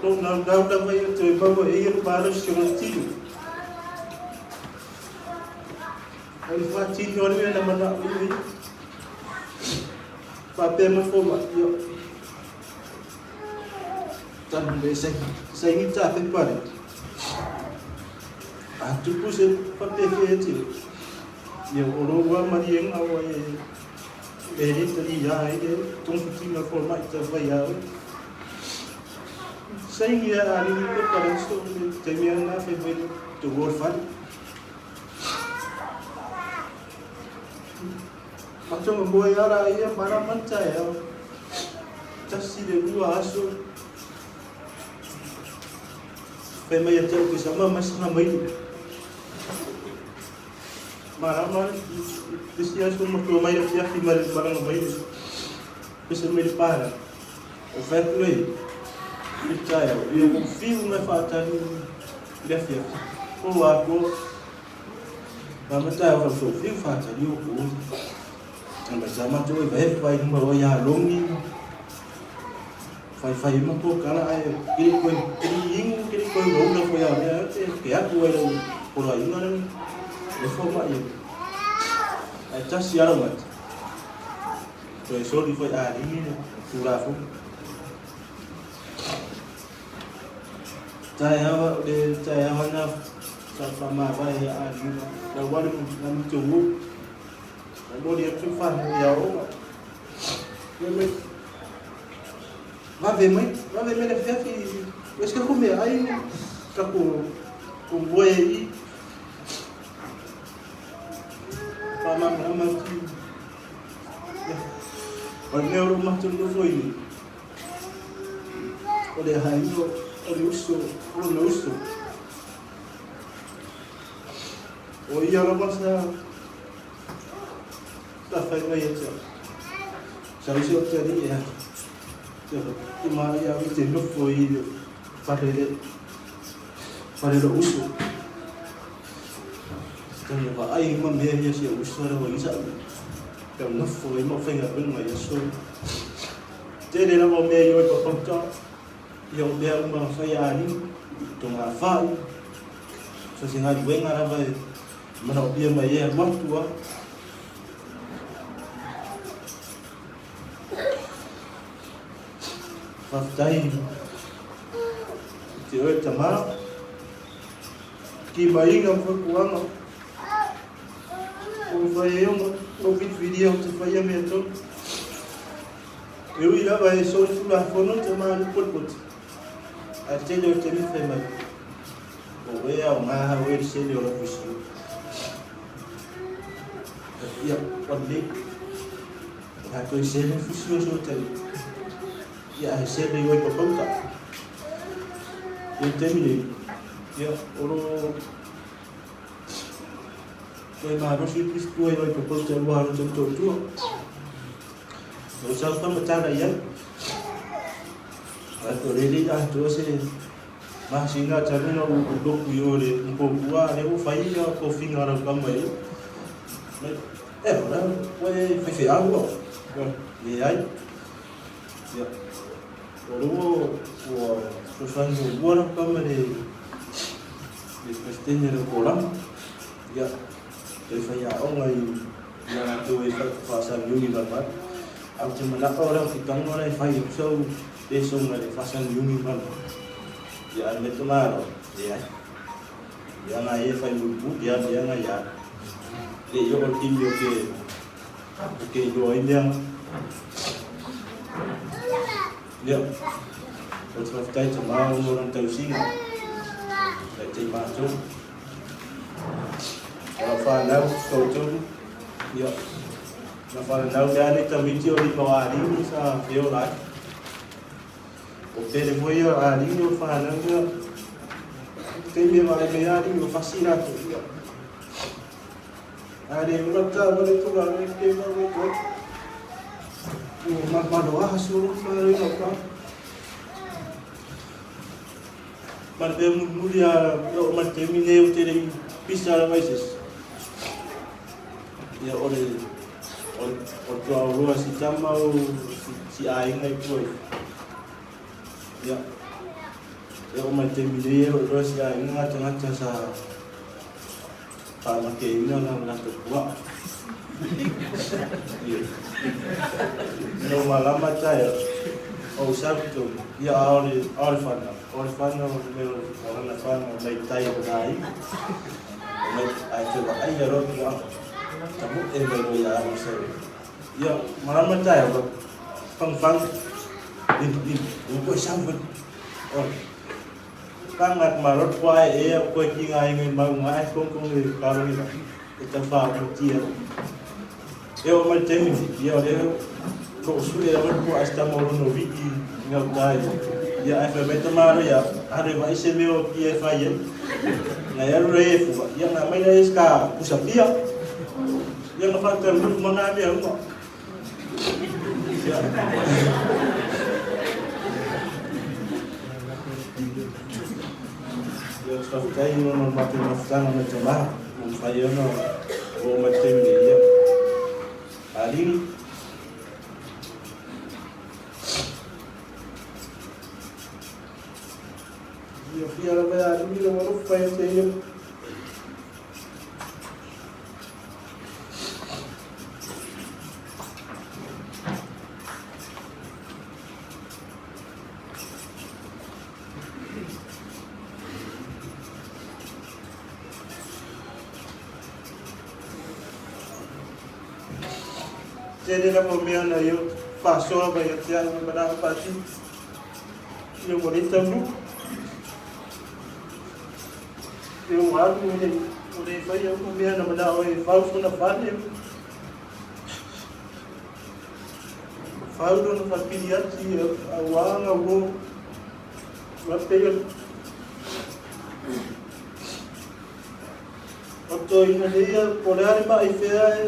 No na na na vai te baba e ia para o seu tio. Ai fa tio ni na mana ui. Pa pe ma fo ma yo. Tan le se se ni ta pe pare. A tu pu se pa pe fe ti. Yo o ro wa mari en au e e le te ia e tong ti na fo ma te vai ia. Sei ia ari ni pe pare so te mea na fe vai te wor fa. Matonga moe ara ia mara manta e au. Tasi le rua aso. Fai mai a tau ke sama masanga mai. Mara mara tesi aso matua mai a fiafi mare maranga mai. Pese mai le para. O whai le. I tai au. Ia o whiu ngai whaatani le fiafi. O a ko. Ngā matai au whai whiu whaatani o ko. Nga sa mato e vai vai ma o ya longi. Fai fai ma ko kala ai kiri ko kiri ing kiri ko ro na ko ya ya te ke aku ai ro ko ra inga le fo ma i. Ai ta si ara mat. To e so di foi a ri tu ra fu. Ta ya wa de ta ya wa na sa fa ma vai a ri na wa ri na mi tu wu. Mo dia tu fa ia o. Va ver mãe, va ver mãe fiafi. Mas que comer aí tá com com boi aí. aiga o le uso, o lona uso. O ia lava sa sa fai mai ia te au. Sa usi o te alii e atu. Te te maia au i te nofo i le fale le fale lou uso. Tau vaai ma mea ia si ou uso lea ua i sa'u tau nofo ai ma faigaluega i aso. Tele lava o mea i o i Papauta, ia o mea uma fai a alii, togafai, so se galuega lava e manaomia mai ai alu atu a. Faafetai i te oe tamā. Timaiga ma fautuaga ua mafai ai ona ou filifilia ou te faia mea tonu. E ui lava e solitulafono te malu polepoti, ae tele o taimi fai mai, o oe aoga oe le sele o lau fusiu. Ia, ua lelei. O le a toe sele fusiu so taimi. Ia, ae sele i oi papauta. I le taimi nei, ia, o lo toe malosi le tua i oi papauta e ua alo tau toatua. O sau whamatala i ai. A to rere a to se masina talu na u loku i o le mpopua le o whai ia ko finga rau kama i. Mai, e ora, koe whai whai au o. Le ai. Ia. O rongo ua fesoasoani muamua lau kama le le Peresetene o le Koramu. Ia, toe faiaoga i i a latou e faasagiugi malamalu. Ae ou te manao la ou te tago la e fai atu sau lesona i le faasagiugi malamalu. Ia, ae mea tamaloa, leai. Ia na e fai mulimuli lava mea na ia. Le i oo le taimi o ke o ke iloa ai mea na. Ia, o te faafetai tamā ona o lana tausiga. Taitai matou. O lau whanau, toatolu, ia, na whanau mea nei tamiti o lima o alii sa feola ai. O pele foi ia alii o whanau ia, taimi e vaai mai alii o fasi rātou, ia. Are ora tā wale tonga me ke mau e koe. O mamalo aha soro whanau i ngau kā. Ma le mea mulimuli a oo mai le taimi lenei ou te le i pisa lava i se isi. Ia o le o le o le tuaoloa si tama o si, si aiga i tua ifo. Ia e oo mai le taimi nei e loiloa si aiga ngā tagata sa faamakeina la latou puaa. Ia. Ina ua malama taeao, o ou sau i totonu, ia a o le, a o le whanau, o le whanau o le mea o lana whanau mai tai o nā iwi, o mai, ae toe vaai ia loa puaa, tamu'e mai loa ia au sau. Ia, malama taeao, ka whangwhang, lima, lima, ua koe sau mai, oi. Kanga ma roto ae e au koe ki ngā inga i maunga ae kongkong e karongi la e tau whaamotia. E o mai taimi nei, ia o lea ko o sue a roto ae tama o rono wiki i ngau tai. Ia ae whai mai tamaro ia, are wa ise meo ki e whai ai. Ngai aru rei e fuwa, ia ngā mai rei ka pusa pia. Ia nga whakatau nuru ma ngā mea uma. Ia. Ia te whawhetai i ona mātou mafutanga mai te maha, mo whai ona o mai te taimi nei ia. Alini. Ia whia rawa e Alini rawa rofu whai o te ia. Tele lava o mea na i o faasoa mai ia te au e manao faatino. Ia ua le taunuu. Ia ua alu ua le, ua le faia uma mea na manao ai e fau sona fale. Fau lona faapili ati auā gauō. Pe o to ina leia po le ale mai fea e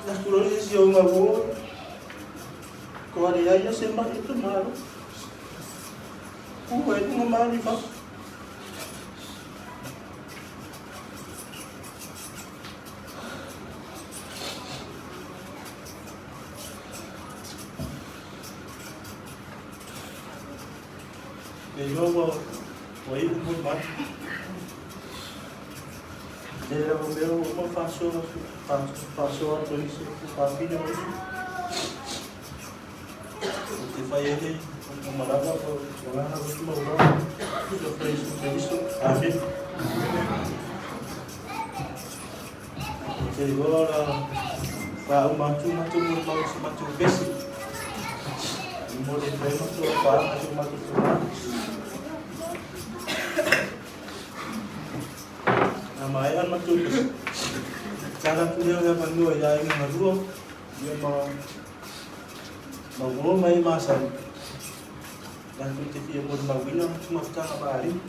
na kulori se si o ngā wō ko ale ai se mai e te malo. Ku e tunga malu i whafu. E iloa ua iu mo mai. Le lava mea ua uma faasoa faasoa atu ai se faafina o isi. O te fai ai nei o malava o agaga loto maualalo o Iesu Keriso. Amene. Ou te iloa o le a faauma atu matou molimau i se matou vesi e momoli atu ai matou alofaaga i si o matou tama. A maea le matou pese, tatala atu lea o le avanoa i aiga galua ia ma ma uo ma e masani latou te fia molimauina mafutaga maalimu.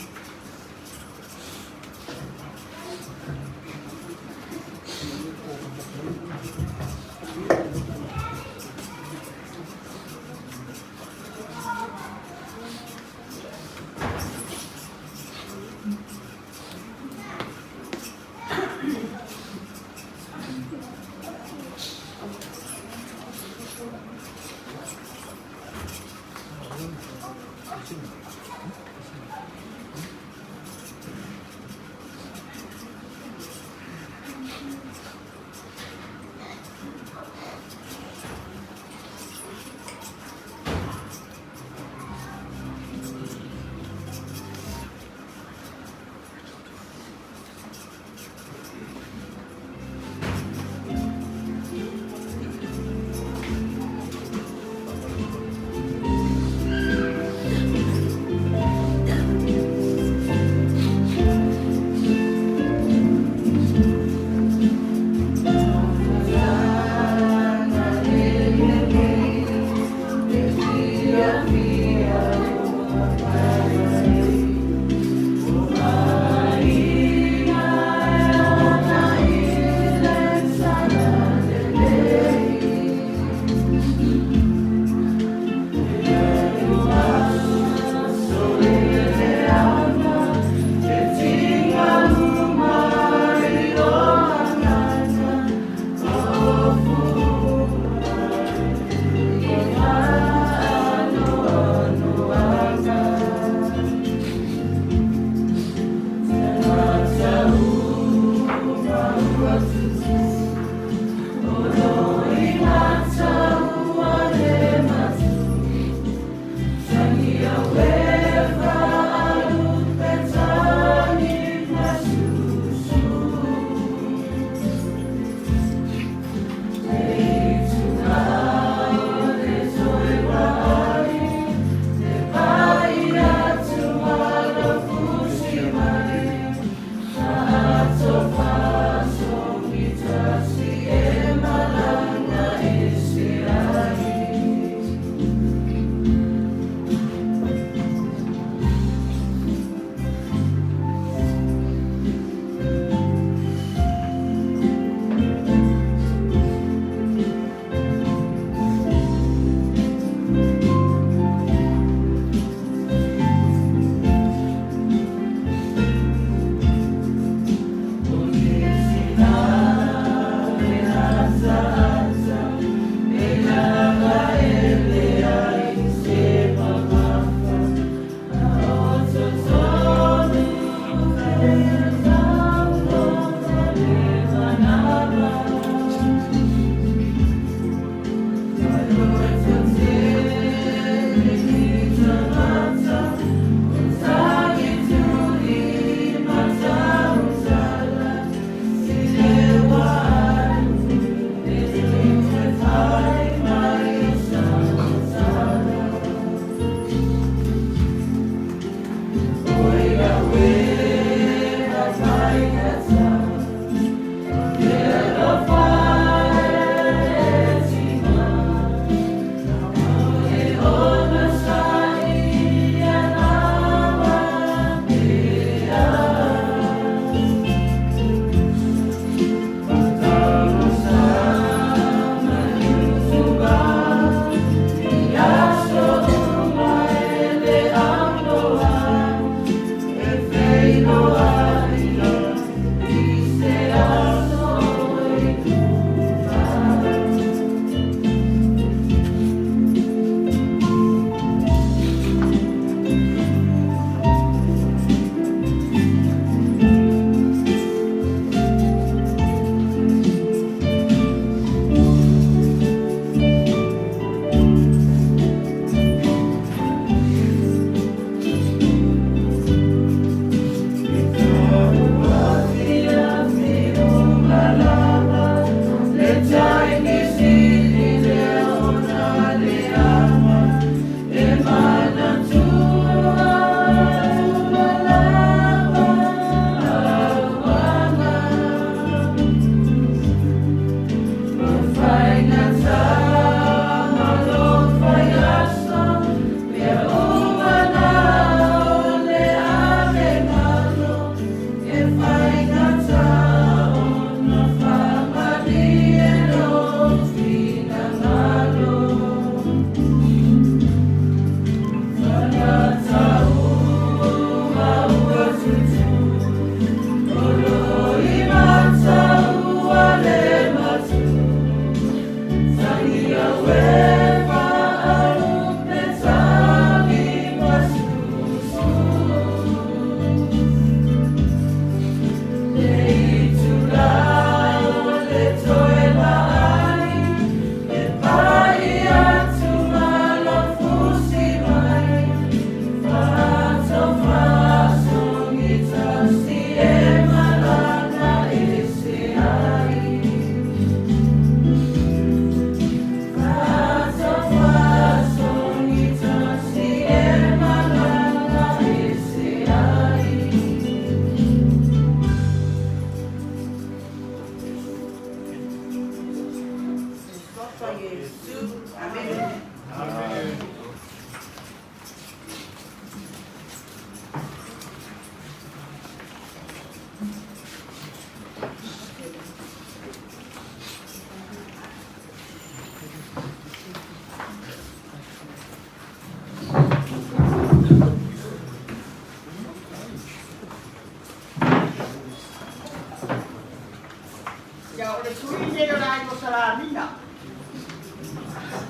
Ia o le sui nei o le aiga o Salamina.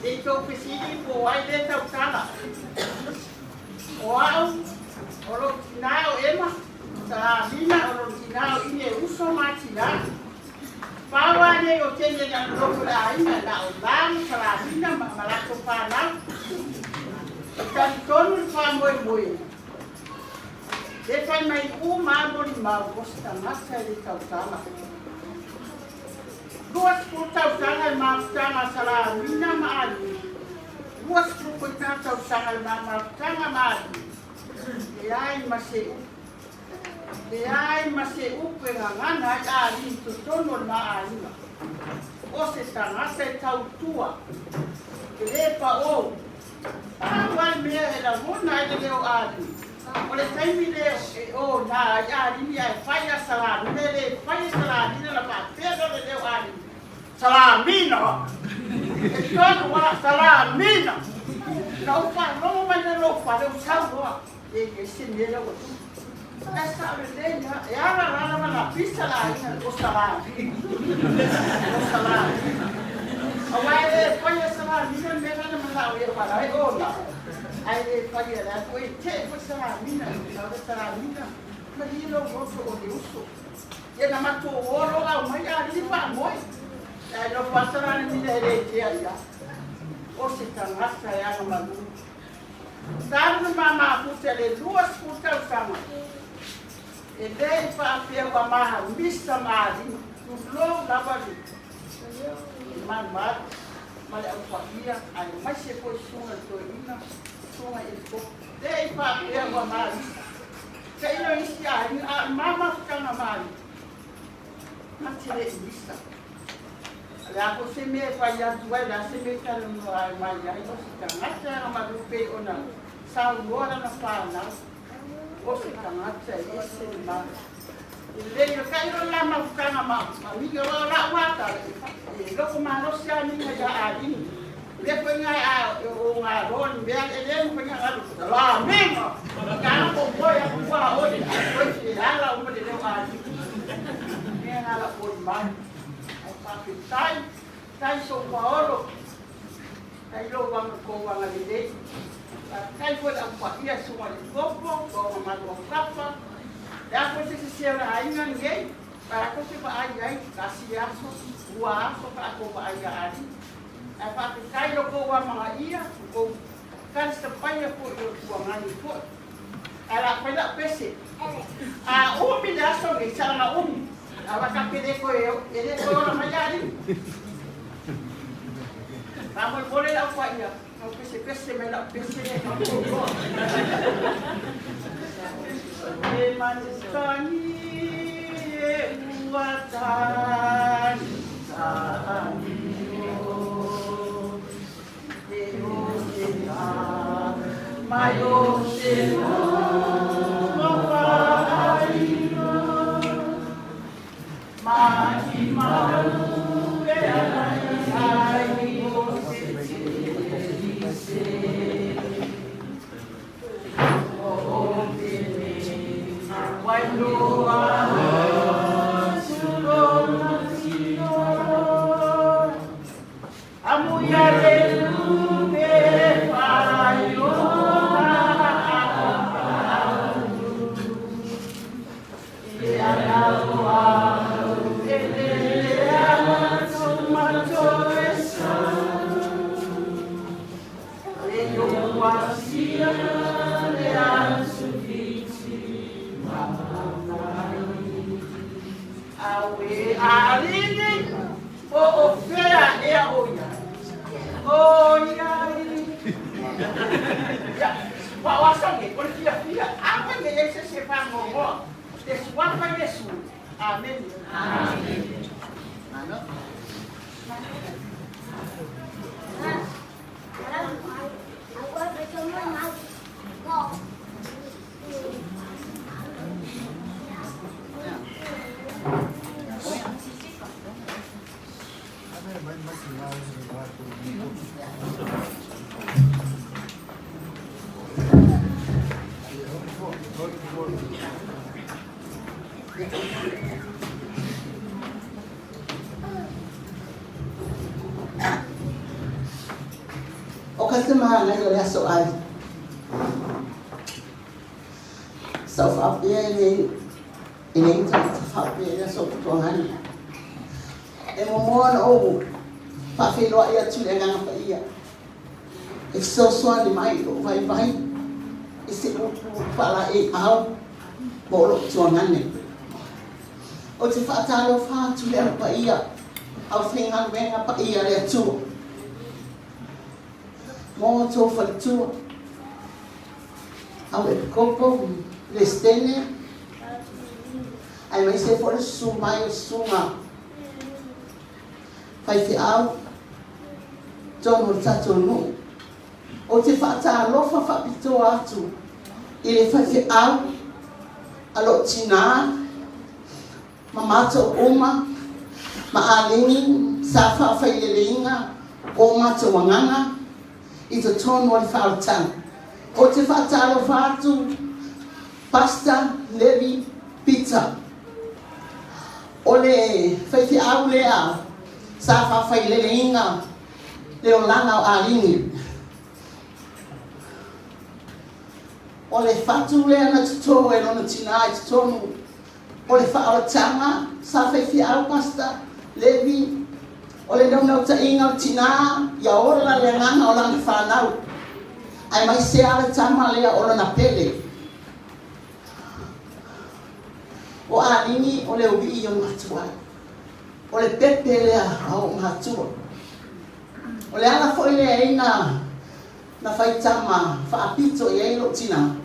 E i tou fesili po o ai lea tautala. O au, o lou tinā o Ema, Salamina, o lou tinā o Ine e uso ma tinā. Pau lava nei o tele na nonofo i le aiga, na o La ma Salamina ma latou fanau. E talitonu le faamoemoe, le fai mai uma lava molimau o se tagata e le tautala. 20 tausaga le mafutaga a Salamina ma Alii, 20 foi ta tausaga le ma mafutaga ma Alii, leai ma se upu, leai ma se upu e gagana ai Alii i totonu o le ma aiga. O se tagata e tautua, e le paou, Pau lava le mea e lagona ai le leo Alii, o le taimi lea e ona ai Alii ae fai a Salamina, e le fai e Salamina na faapea lea o le leo Alii, Salamina! E tonu lava, Salamina! Na ou faalogo mai lea i lou fale, ou sau loa, e i ai se mea lea ua tupu. Ae sao lelei lava, e ala la lava na pisa le aiga o Salamina, o Salamina. Aua e le faia e Salamina le mea lea na manao i ai aua o la e ona, ae le faia e la foi e tee foi Salamina, sau le Salamina, malie lou loto o le uso. Ia na matou o loa aumai alii faamoe, ae nofo lava Salamina e le tea i ai. O se tagata e agamalu. Talu na mamafuta le 20 tausaga, e le i faapea ua mahamisa ma alima, tulou lava le malumalu ma le aupaia aemaise foi susuga i le toeaina, susuga i le tofi. Le i faapea ua mahamisa. Tailo isi aiga, a o le mamafutaga ma alii, na te le i misa. O le a foi se mea e fai atu ai, o le a se mea e talanoa mai ai, o se tagata e agamalu pei ona saunoa lana fanau, o se tagata e ese le mana. E lelei o tailo le la mafutaga ma miga o la'u lava tala, e loko malosi lava miga ia Alii. O lea foi nga e o nga loa le mea e le mafai ona alu la miga. Ka ko moe aku ua oe, ai koe e ala uma le leo Alii. Mea nga la'u molimau. Ai faafetai, tai sou paolo, tai lou aga kou agalelei. Faafetai foi le au paia susuga i le Kopo, o mamalu au kapa. Le a foi se sese o le aiga lenei, pa latou te vaai ai, tasi le aso, lua aso pa latou vaai ia Alii. Ae faafetai lo kou amagaia, o kou talisapaia foi o le tuagani foi. Ae la fai lau pese. A umi le aso nei, salaga umi. Aua ta te le toe, e le toe ola mai Alii. Faamolemole lau paia, tau pesepese mai lau pese lea e faamoemoe. E manutani e ua tani tani o e o te a mai o te o whaaina Mahi mau e ai ai o te tirise O o pene wairoa Turona tino Amuia le lupe whaiora E ana o au e lele atu ma toe sau E ioasia le atu fiti ma Aue alii po o fea ea o ia. O ia alii. Ia, ua o aso nei, o le fiafia, afai ne i ai se isi e faanoanoa, le suafa Iesu. Amene. Amene. Malo. ka te mahanai o le aso ai. Sa o faapea e le e le tagata faapea i le aso putuagani. E muamua ona ou faafeiloai atu i le Agaga Paia e fesoasoani mai i lou vaivai i se upu faalaeiau mo lou tuagane. Ou te faatalofa atu i le Au Paia, aufaigaluega paia a le Atua, mo outou faletua, au epikopo, Peresetene, aemaise foi le susu mai o susuga faifeau totonu o le tatou nuu. Ou te faatalofa faapitoa atu i le faifeau a lou tinā ma matou uma ma aligi sa faafaileleina o matou agaga i totonu o le faaolataga. Ou te faatalofa atu Pastor Levi Peter. O le faifeau lea sa faafaileleina le olaga o aligi. O le fatu lea na totō e lona tinā i totonu o le faaolataga sa faifeau Pastor Levi, o le naunautaiga o le tinā ia ola le agaga o lana fanau, aemaise lava le tama lea o lona pele. O Aligi o le uii o matua, o le pepe lea a o'u matua. O le ala foi lea e na na faitama faapito i ai lou tinā.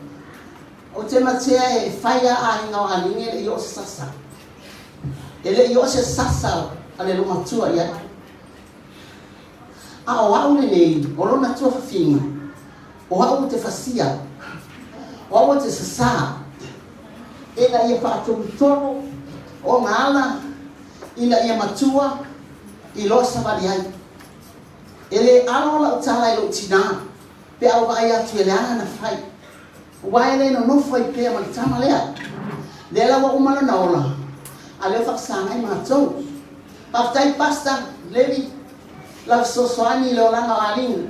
Ou te matea e fai a aiga o Aligi e le i oo se sasa. E le i oo se sasa a le matua i ai. A o au lenei, o lona tuafafine, o au ou te fasia, o au ou te sasā, ina ia faatonutonu ona ala, ina ia matua i loa savali ai. E le alo lau tala i lou tinā, pe a ou vaai atu e leaga na fai. Aua e le nonofo ai pea ma le tama lea. Lea la ua uma lona ola, a lea ua faasagai matou. Faafetai Pastor Levi, lau fesoasoani i le olaga o Aligi.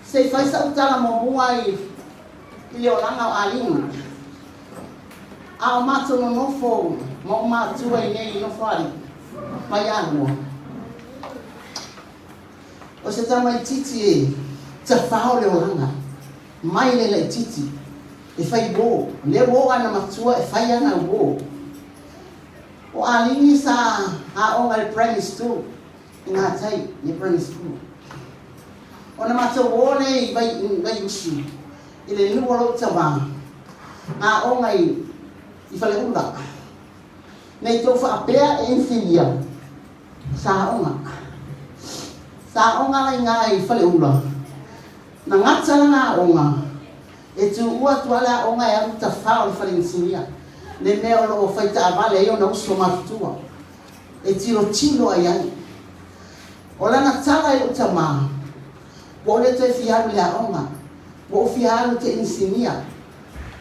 Se i fai sau tala muamua i le olaga o Aligi. A o matou nonofo ma ou matua i nei i Nofoalii, mai Ianua. O se tamaititi e tafao le olaga, mai le laititi, e fai uō. Lea ua oo ana matua e fai ana uō. O Aligi sa aoga i le primary school i Gatai, i le primary school. Ona matou o lea i Vaiusu, i le nuu o lou tamā, aoga i Faleula. Nei tou faapea e inisinia, sa aoga. Sa aoga la i ina i Faleula, na gata lana aoga, e tuua atu lava le aoga e alu tafao i le fale inisinia, le mea o lo o fai taavale ai ona uso matutua, e tilotilo ai ai. O lana tala i lou tamā, ua ou le toe fia alu i le aoga, ua ou fia alu ou te inisinia.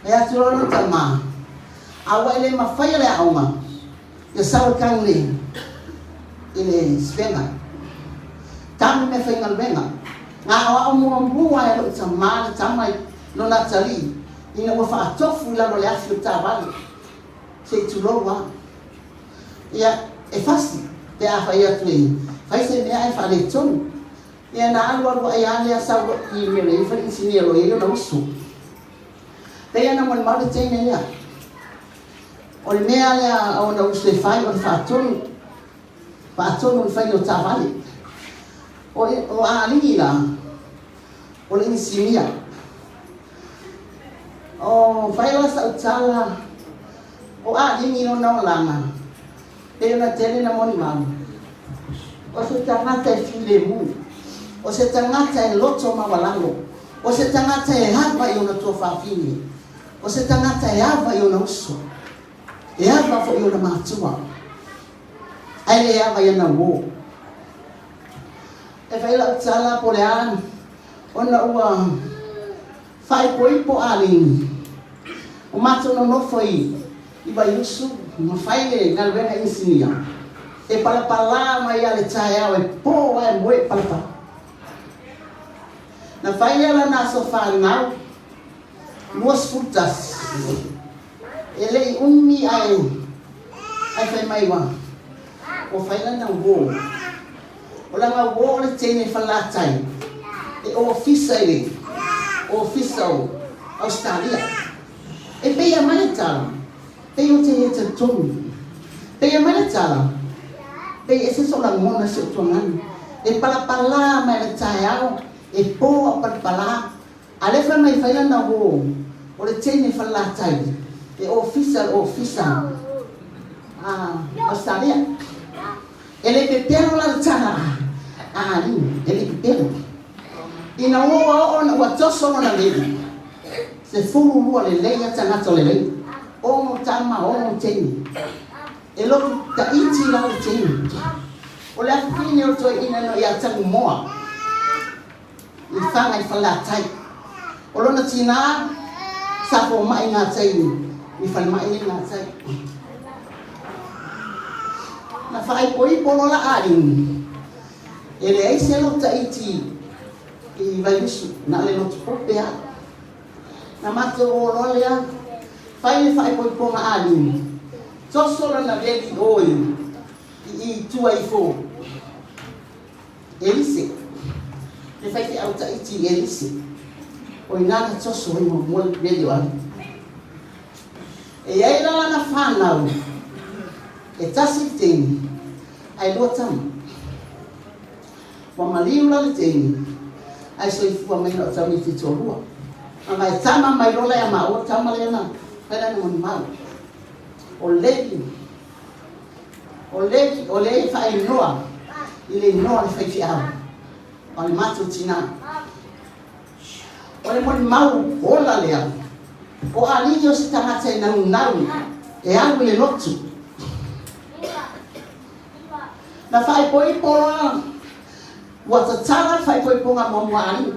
E atu loa lou tamā, a ua e le mafaia le aoga, ia sau e tanu i le svega. Tanu mea faigaluega. Na aoao muamua e lou tamā le tama i lona atalii ina ua faatofu i lalo o le afi o le taavale, se i tulou lava. Ia, e fasi pe a fai atu e fai se mea ae faaletonu. Ia na alu alu ai lava lea sau i le mea o i ai fale inisinia o lo o i ai lona uso. Pei ona molimau le teine lea. O le mea lea a ona uso e fai o le faatonu, faatonu i le faiga o taavale. O Alii la, o le inisinia. O fai la sau tala, o Alii lona olaga, pei ona tele na molimau. O se tagata e filemu, o se tagata e loto maualalo, o se tagata e ava i ona tuafafine, o se tagata e ava i ona uso, e ava foi i ona matua, ae le ava i ana uō. E fai lau tala po o le a ona ua faaipoipo Aligi, o matou nonofo i Vaiusu ma fai le galuega inisinia, e palapala mai lava le taeao e po lava e moe palapala. Na fai lea lana aso fanau, 21. E le i umi ae ae fai mai ua ua fai lana uō. O lana uō o le teine Falelatai e ofisa i le ofisa o Ausetalia. E pei e aumai le tala, pei ou te le talitonu. Pei e aumai le tala, pei e ese sou lagona i si ou tuaganu. E palapala mai le taeao, e po a o palapala. A lea fai mai fai lana uō, o le teine Falelatai e ofisa i le ofisa a Ausetalia. E le pepelo la le tala a Alii, e le pepelo. Ina ua ua oo ina ua toso lona leli, 12 lelei a tagata o le lei, 6 tama, 6 teine. E lotu taiti la le teine. O le afafine o le toeaina no ia Tagumoa i Faga i Falelatai. O lona tinā sa fomai gatai i falemai nei gatai. Na faaipoipo loa la Alii, e leai se lotu taiti i Vaiusu, na o le lotu pope lava. Na matou o loa lea, fai le faaipoipoga a Alii, toso lana veli o i tua ifo Elise, le faifeau taiti i Elise, o i ina na toso ai muamua le veli o Alii. E i ai la lana fanau, e tasi le teine, ae lua tama. Ua maliu la le teine, ae soifua mai na o tamaiti e toalua. Na vae tama mai loa la ia maua le tama lea na fai lana molimau. O Levi, o Levi, o lea e faainoa i le inoa o le faifeau, o le matou tinā. O le molimau ola lea, o Alii o se tagata e naunau e alu i le lotu. Na faaipoipo loa, ua tatala le faaipoipoga muamua a Alii.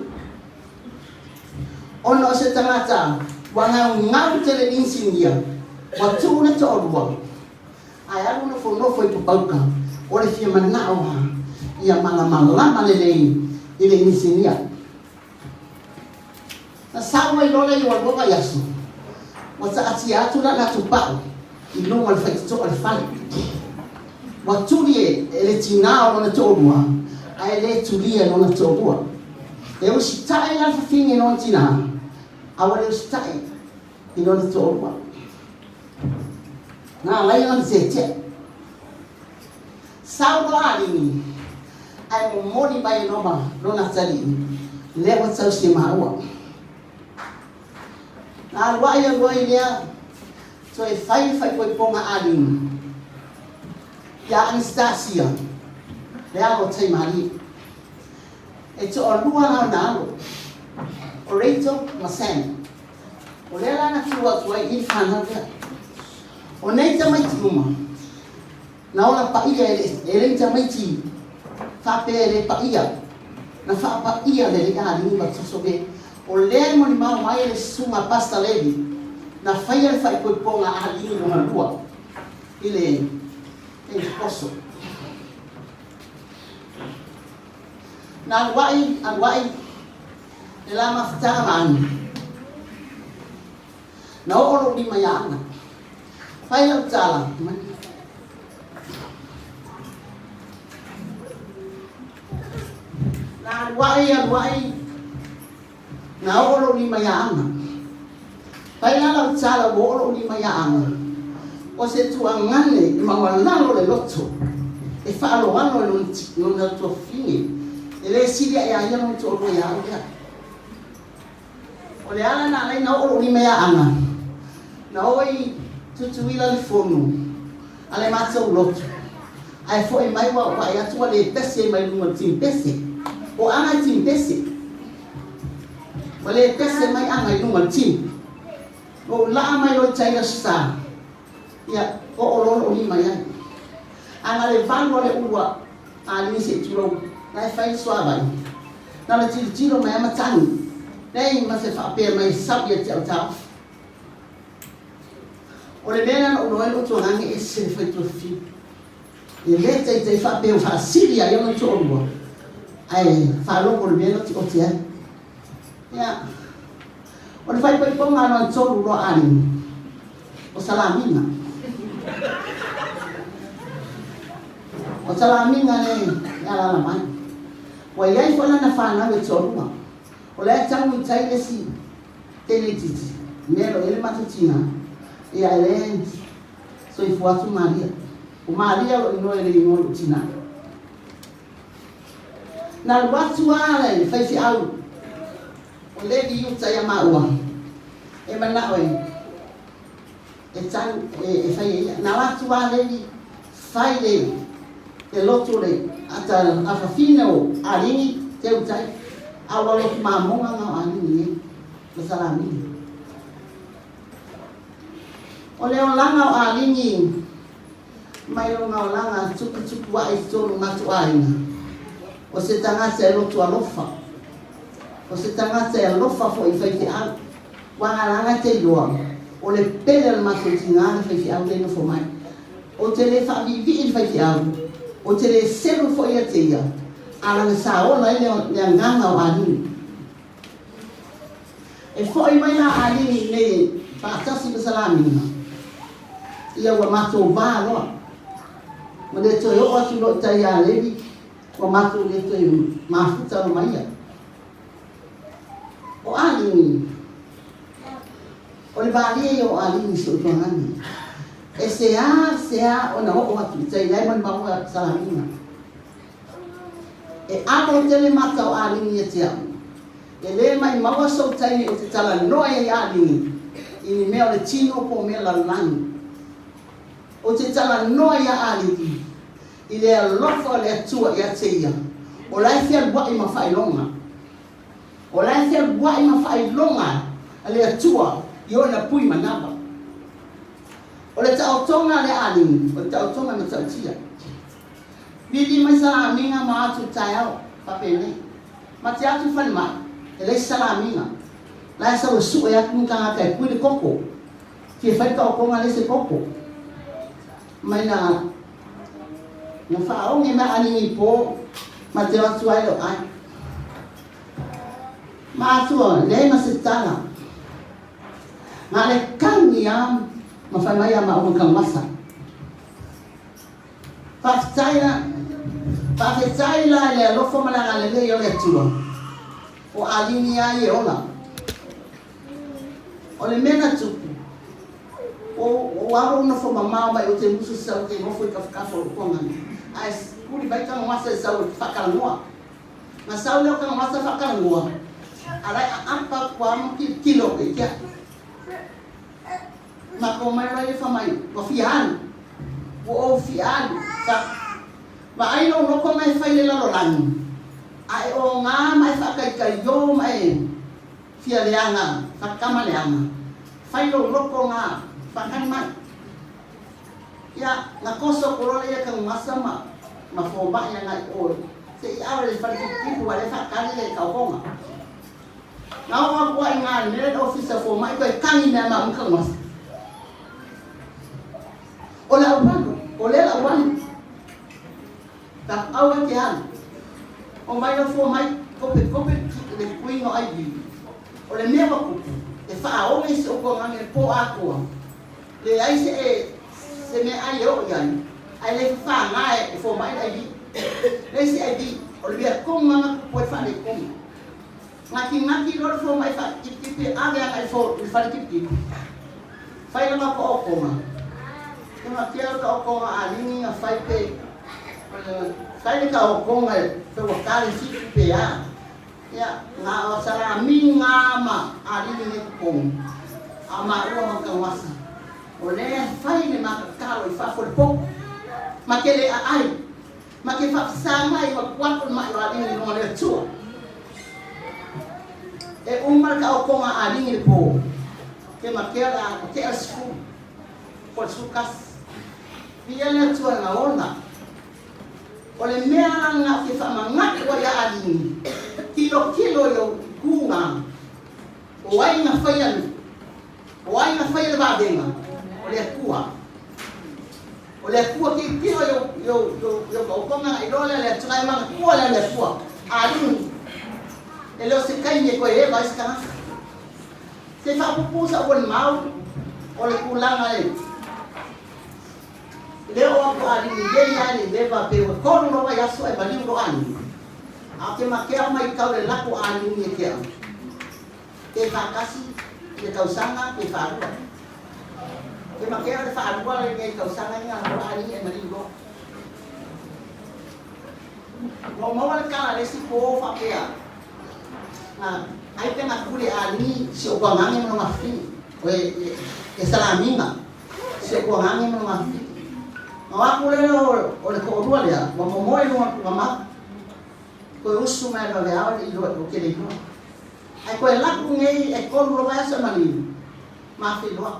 Ona o se tagata ua gaugau tele i inisinia, ua tuu le toalua, ae alu nofonofo i Papauka, o le fia manao lava ia malamalama lelei i le inisinia. Na sau ai loa lea i ua lua vaiaso, ua taatia atu la latou pau i luga o le faitotoa o le fale. Ua tuli e le tinā o lona toalua, ae le tulia e lona toalua. E usitai la le fafine i lona tinā, a ua le usitai i lona toalua. Na ala ai ona tetea. Sau loa a Alii, ae momoli mai e lona lona atalii, lea ua tausi e maua. Na alu ai alu ai lea, toe fai le faaipoipoga a Alii ia Anastasia, le alo o Taimalie. E toalua la ona alo, o Rachel ma Sam. O lea la na tuu atu ai i le fanau lea. O nei tamaiti uma, na ola paia e le, e le tamaiti faapea e le paia, na faapaia lelei a alii ma toso e. O lea e molimau mai le susuga Pastor Levi, na faia le faaipoipoga a alii lona lua i le Pentekoso. Na alu ai, alu ai, le la mafutaga ma Ana. Na oo lou lima ia Ana. Fai lau tala, Na alu ai, alu ai, na oo lou lima ia Ana. Fai la lau tala ua oo lou lima ia Ana. O se tuagane e maualalo le loto, e faaaloalo i lona tuafafine, e le sili ae a ia lona toalua ia au lea. O le ala na ala ai na oo lou lima ia Ana, na oo i Tutuila le fono a le matou lotu, ae foi mai ua vaai atu ua le pese mai luga o le tini pese. O Ana e tini pese. Ua le pese mai Ana i luga o le tini. Ua ou laa mai loa i tai aso sa, ia oo loa lou lima i ai. Ae na le valu a le ulu a alii se i tulou, la e fai le suavai. Na ona tilotilo mai lava ma tagi, leai ma se faapea mai e sau ia te au taofi. O le mea lea na ou iloa ai lou tuagage e ese le faituafafine. E le taitai faapea ua faasili ia ia ona toalua, ae faalogo i le mea e otioti ai. Ia, o le faaipoipoga lona tolu loa a Aligi, o Salamiga. O Salamiga le e alaala mai. Ua i ai foi lana fanau e toalua. O la e tagu i tai le isi teine itiiti, mea o lo o i ai le matou tina, ia e le soifua atu Maria. O Maria o lou igoa e le igoa o lou tina. Na alu atu lava le faifeau o Levi i uta ia maua, e manao e e tanu e fai e ia. Na alu atu lava Levi fai le le lotu o le ata afafine o Aligi te utai, a ua lotu mamoga na o Aligi nei ma Salamini. O le olaga o Aligi mai lona olaga tuputupu ae i totonu o matou aiga, o se tagata e loto alofa, o se tagata e alofa foi i faifeau. Ua alaala te iloa, o le pele o le matou tina le faifeau lea e nofo mai. Ou te le faaviivii i le faifeau, ou te le selu foi ia te ia, a lana sa ola ai le agaga o Aligi. E foi mai la Aligi i inei faatasi ma Salamiga, ia ua matou va loa. Ua le toe oo atu loa i tai ia Levi, ua matou le toe mafuta loa ma ia. O Aligi, o le malie ia o Aligi i si ou tuagani. E seā seā ona oo atu i tai la e molimau a Salamiga. E amo tele mata o Aligi ia te au. E le maimaua sou taimi ou te talanoa ai ia Aligi i ni mea o le tino po o mea lalolagi. Ou te talanoa ia Aligi i le alofa o le Atua ia te ia, o la e fealuai ma faailoga. O la e fealuai ma faailoga a le Atua i ona pui manava. O le taotoga a le Aligi, o le taotoga e matautia. Vili mai salamiga ma atu i taeao faapenei. Ma te atu i falemai, e leai se salamiga. La e sau e sue atu ni tagata e pui le koko. Fia fai le taotoga leai se koko. Mai na na faaoge mai Aligi i po ma te o atu ai lou ai. Ma atua, leai ma se tala. Na le kagi a ma fai mai ia maua ma Kaumasa. Faafetai la, faafetai la i le alofa ma le agalelei o le Atua, o Aligi a ia e ola. O le mea na tupu, ua ou alu ou nofo mamao mai ou te musu sau te nofo i tafatafa o lou tuagana, ae kuli mai Tagamasa e sau e faatalanoa. Na sau lea o Tagamasa faatalanoa, a la e aapa atu lava ma kilokilo atu ia te au. Matou mai loa ia fai mai, ua fia alu, ua ou fia alu, fa, vaai lou loto ma e fai le lalolagi, a e oga ma e faataitaiō ma e fia leaga, faatama leaga, fai lou loto na faatali mai. Ia, na toso atu loa lea ia Tanumasa ma, ma fomai agai i o, se i ave i le fale tiputipu aua o lea e faatali le taotoga. Na oo atu ai i ina i le mea lea le ofisa fomai toe tagi mea ma au Tanumasa. O le aualu, o lea le aualu. Ta aua e te alu. Omai lau fomai, kope kope le puiga o IV. O le mea ua tupu, e faaoge i si ou tuagani i le po atoa. Leai se e se meaai e oo i ai, ae le fafaga e fomai le IV. Leai se IV, o le mea tonu lava na tupu ai le faaletonu. Natinati loa le fomai faatipitipi e ave agai i le fale tipitipi. Fai lana taotoga. Ke matea o le taotoga a Aligi na fai pe fai le taotoga e pe ua ta le 7 pe a. Ia, na o Salamiga ma Aligi nei totonu, a maua ma Tagasa. O lea e fai le ma tatalo i fafo i le potu. Ma te le aai. Ma te faafesagai ma kuaku le mai o Aligi i luga o le Atua. E uma le taotoga a Aligi i le po, ke matea le a tea le 10, po o le 11. Viia le Atua na ona. O le mea lana ou te faamanatu ai ia Aligi, tilotilo i ou tuga, o ai na faia, o ai na faia le vavega, o le Atua. O le Atua tilotilo i ou, i ou, i ou, i ou taotoga na iloa lea le Atua, e manatua lea le Atua. Aligi, e E le o se taimi e toe eva ai se tagata. Se i faapuupuu sau molimau o le tulaga e le oo atu a alii lelei lava i le eva pe ua tolu loa vaiaso ae maliu loa alii. A o ke makea o maitau le lako a alii e ke au. Pe faatasi i le tausaga pe faalua. Ke makea le faalua lenei tausaga ina loa alii e maliu loa. Ua ou maua le tala a le isi po faapea, Na ai pe na pule a alii si ou tuagage ma lona fafine, o e Salamiga, si ou tuagage ma lona fafine. Na o aku lea o le toalua lea, ua momoe i luga o le tuugamau. Toe usu mai lava le ao e le i iloa ou te le iloa. Ae toe alu atu nei e tolu loa vaiaso e maliu, ma feiloai.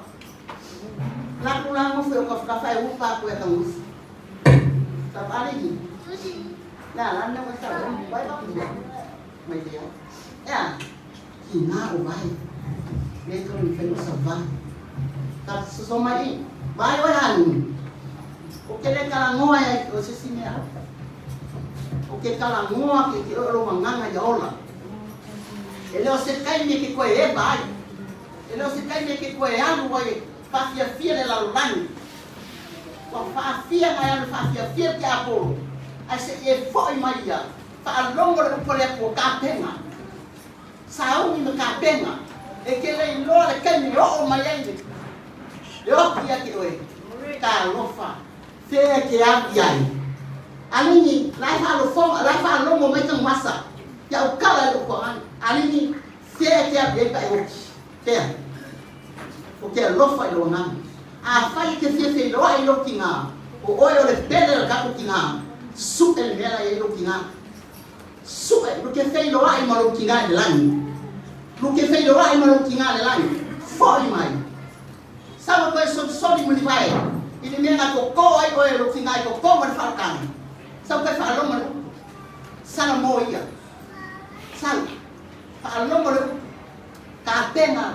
Alu atu la nofo i ou tafatafa e upa atu ia Taguifu. E le o se taimi e te toe eva ai. E le o se taimi e te toe alu ai e faafiafia le lalolagi. Ua faafia na e alu faafiafia le tiapolo, ae se i e foi mai ia, faalogo le upu a le Atua, tapena, sauni ma tapena, e te le iloa le taimi e oo mai ai le oti ia te oe. Talofa, fea e te alu i ai? Alii, la e faalofoga, la e faalogo mai Tanumasa, ia ou tala i lou toaga. Alii, fea e te alu i ai pe a e oti? Fea? Ou te alofa i lou agaga. Afai e te fia feiloai i lou tina, o oe o le pele o le tatou tina, suʻe le mea la e i ai lou tina. Suʻe, lu te feiloai ma lou tina i le lagi. Lu te feiloai ma lou tina i le lagi. Foi mai. Sau e toe solisoli mulivae i le mea na totō ai oe e lou tina i totonu o le faaletaga. Sau toe faalogo le upu. Sala mo ia. Sau. Faalogo le upu. Tapena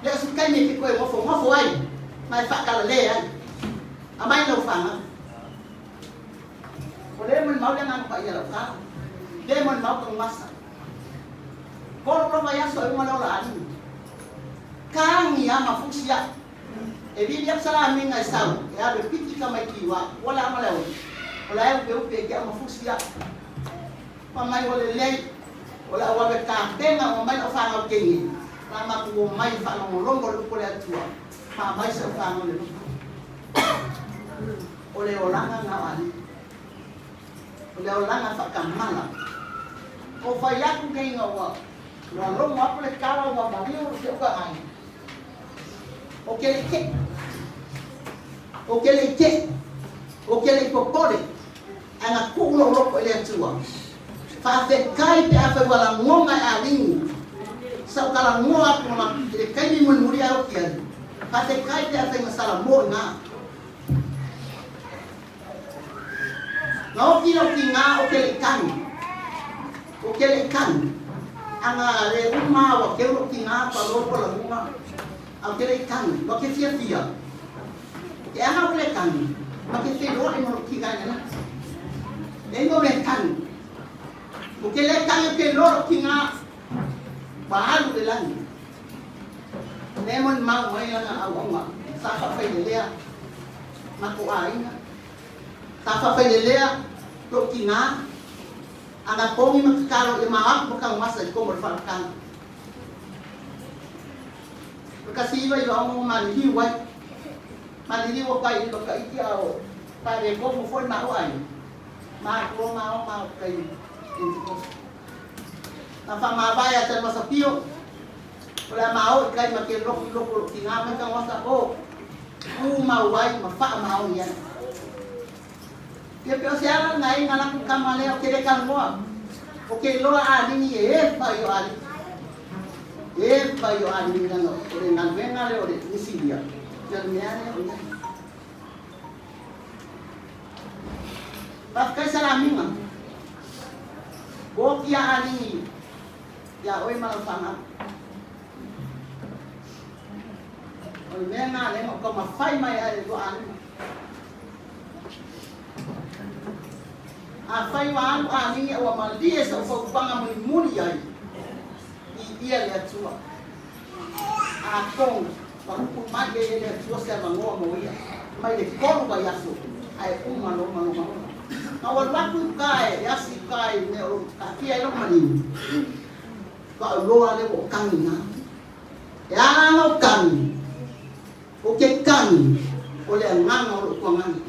le o se taimi e te toe nofonofo ai ma e faatalale ai. Aumai lau fanau. O lea e molimau le Agaga Paia i lau tala. Lea e molimau Tanumasa. Tolu loa vaiaso e uma le ola alii. Tagi a ma fusi aʻu. E vili atu Salamiga e sau e alu e piki tamaiti iwa. Ua le ama le auli. O la e upeupe e ke au ma fusi aʻu. Fai mai ua lelei, o le a ave tapena uma mai lau fanau teine, la matou omai e faalogologo le upu a le Atua, ma aumai si au fanau i le lotu. O le olaga na o Alii. O le olaga faatamala. O fai atu nei ina ua ua logo atu le tala ua maliu si ou tagai. Ou te le i teʻi. Ou te le i teʻi. Ou te le i popole. Ae na tuu lou loto i le Atua. Faafetai pe afai ua lagona e Alii sa ou talanoa atu ma i le taimi mulimuli ae oti ai. Faafetai pe afai na salamo i na. Na oti lau tina o ke le i tanu. O ke le i tanu. Ana le uma ua keu lou tina pa loa ua lagona a o ke le i tanu. Ua ke fiafia. Ke aha o le tanu, ma ke feiloai ma lou tina i le lagi. E ina o le tanu. O ke le tanu ke loa lou tina ua alu i le lagi. Lea e molimau mai lana auauna sa faafailelea matou aiga. Sa faafailelea lou tina, ana pogi ma tatalo ia ma aku ma Tanumasa i totonu o le faalataga. O le 1996 ua maliliu ai. Maliliu atu ai i Lokaiti a o faaletonu foi maua ai. Ma aku loa ma o ma o kai Pentekosta. Na faamavae ia Tanumasa Pio, o le a ma o i kai ma ke loku i loko o lou tina mai Tanumasa o tumau ai ma faamaoni ai. Ia pe o se ala lena e na laku kama lea o ke le talanoa. O ke loa alii e efa i o alii. Efa i o alii lana o le galuega lea o le misilia. Ia le mea lea o ia. Faafetai Salamiga. Ua oki a alii ia oe ma lau fanau. O le mea lena lea na ou taumafai mai ai i lua alii. Afai ua alu alii a ua malie sau fautuaga mulimuli ai. Viia le Atua. Atonu ua tupu mai ai e le Atua se avanoa mo ia mai le tolu vaiaso ae uma lou manomanoma. Na ou alu atu i uka e asi i uka i le mea o lo o taatia ai lou manino, faatoa ou iloa lea ua ou tagi i ina. E ala ona ou tagi, ou te tagi o le agaga o lou tuagani.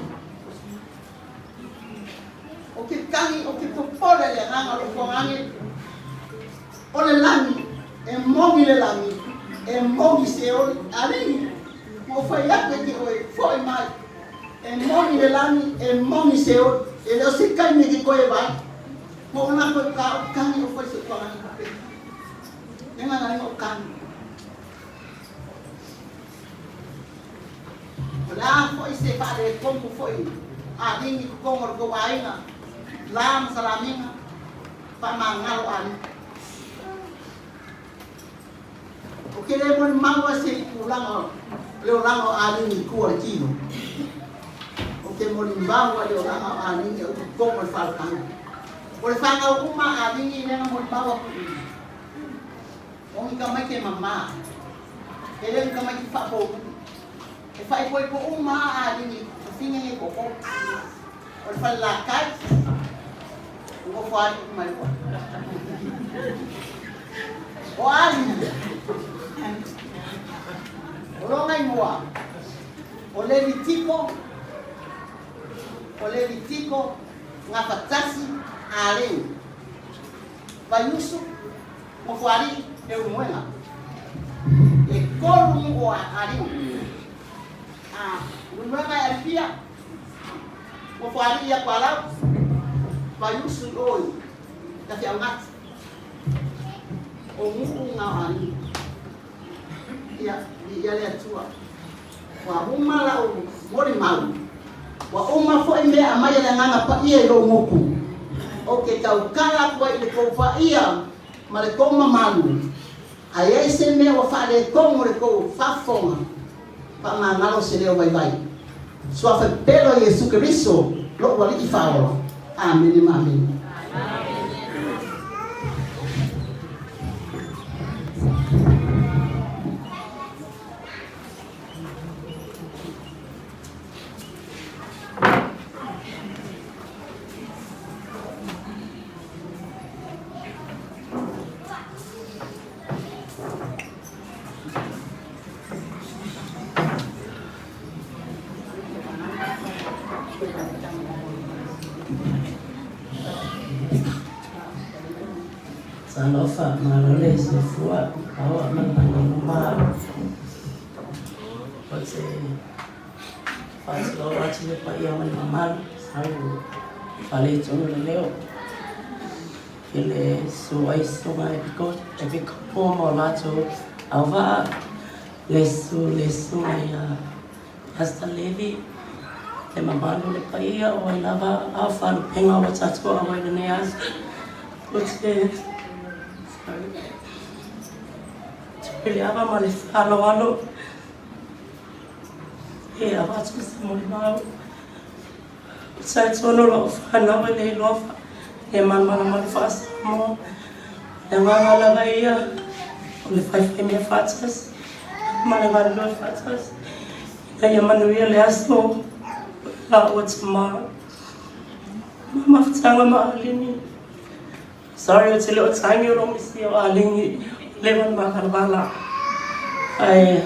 Ou te tagi, ou te popole i le agaga o lou tuagani. O le lagi, e moni le lagi, e moni Seoli, Alii, na ou fai atu e te oe, foi mai. E moni le lagi, e moni Seoli, e le o se taimi e te toe eva ai. Na ou lako i uka, ou tagi, ou fai si ou tuagani faapea. Le agaga lea na ou tagi. O le a foi se faaletonu foi a alii i totonu o le tou aiga, la ma Salamiga, faamagalo alii. Ou te le molimau lava i se tulaga o le olaga o alii i tua o le tino. Ou te molimau lava i le olaga o alii i totonu o le faleaoga. O le fanau uma a alii lea na molimau atu i i. O ni tamaiti e mamā. E le o ni tamaiti faapouli. E faaipoipo uma lava alii i fafine nei e toatolu. O le Falelatai, o Nofoalii uma e lua. O alii, o lona igoa, o Levitiko, o Levitiko Gafatasi Alei, Vaiusu, Nofoalii, Leulumoega. E tolu nuu o alii. A, Leulumoega e Alipia, Nofoalii ia Tualau, Vaiusu i o i Tafiaugati. O nuu na o alii. Ia, viia le Atua. Ua uma lau molimau, ua uma foi mea aumai a le Agaga Paia i lou motu. Ou te tautala atu ai i le tou paia ma le tou mamalu, a i ai se mea ua faaletonu o le tou faafofoga, faamagalo se leo vaivai. Suafa pepelo o Iesu Keriso, lou Alii Faaola. Amene ma amene. Talofa, malo le soifua, aoa ma le manuma. Ou te faatulou atu le paia ma le mamalu, sau faaletonu le leo i le susu ai susuga Epikopo ma o latou auvaa, le susu le susuga ia Pastor Levi, le mamalu le paia o ai lava a faalupega ua tatou auai i lenei aso. Ou te sorry. Tui le ava ma le faaaloalo e avatu se molimau. Sa tonu lou fanau e le iloa le malamalama le faa-Samoa. O le agaga lava ia o le faifai mea faatasi ma le galulue faatasi ina ia manuia le aso o laua tama. Ma mafutaga ma Alini. Sorry ou te le o tagi o lou misia o Alini ua leva ona mavalabala. Ae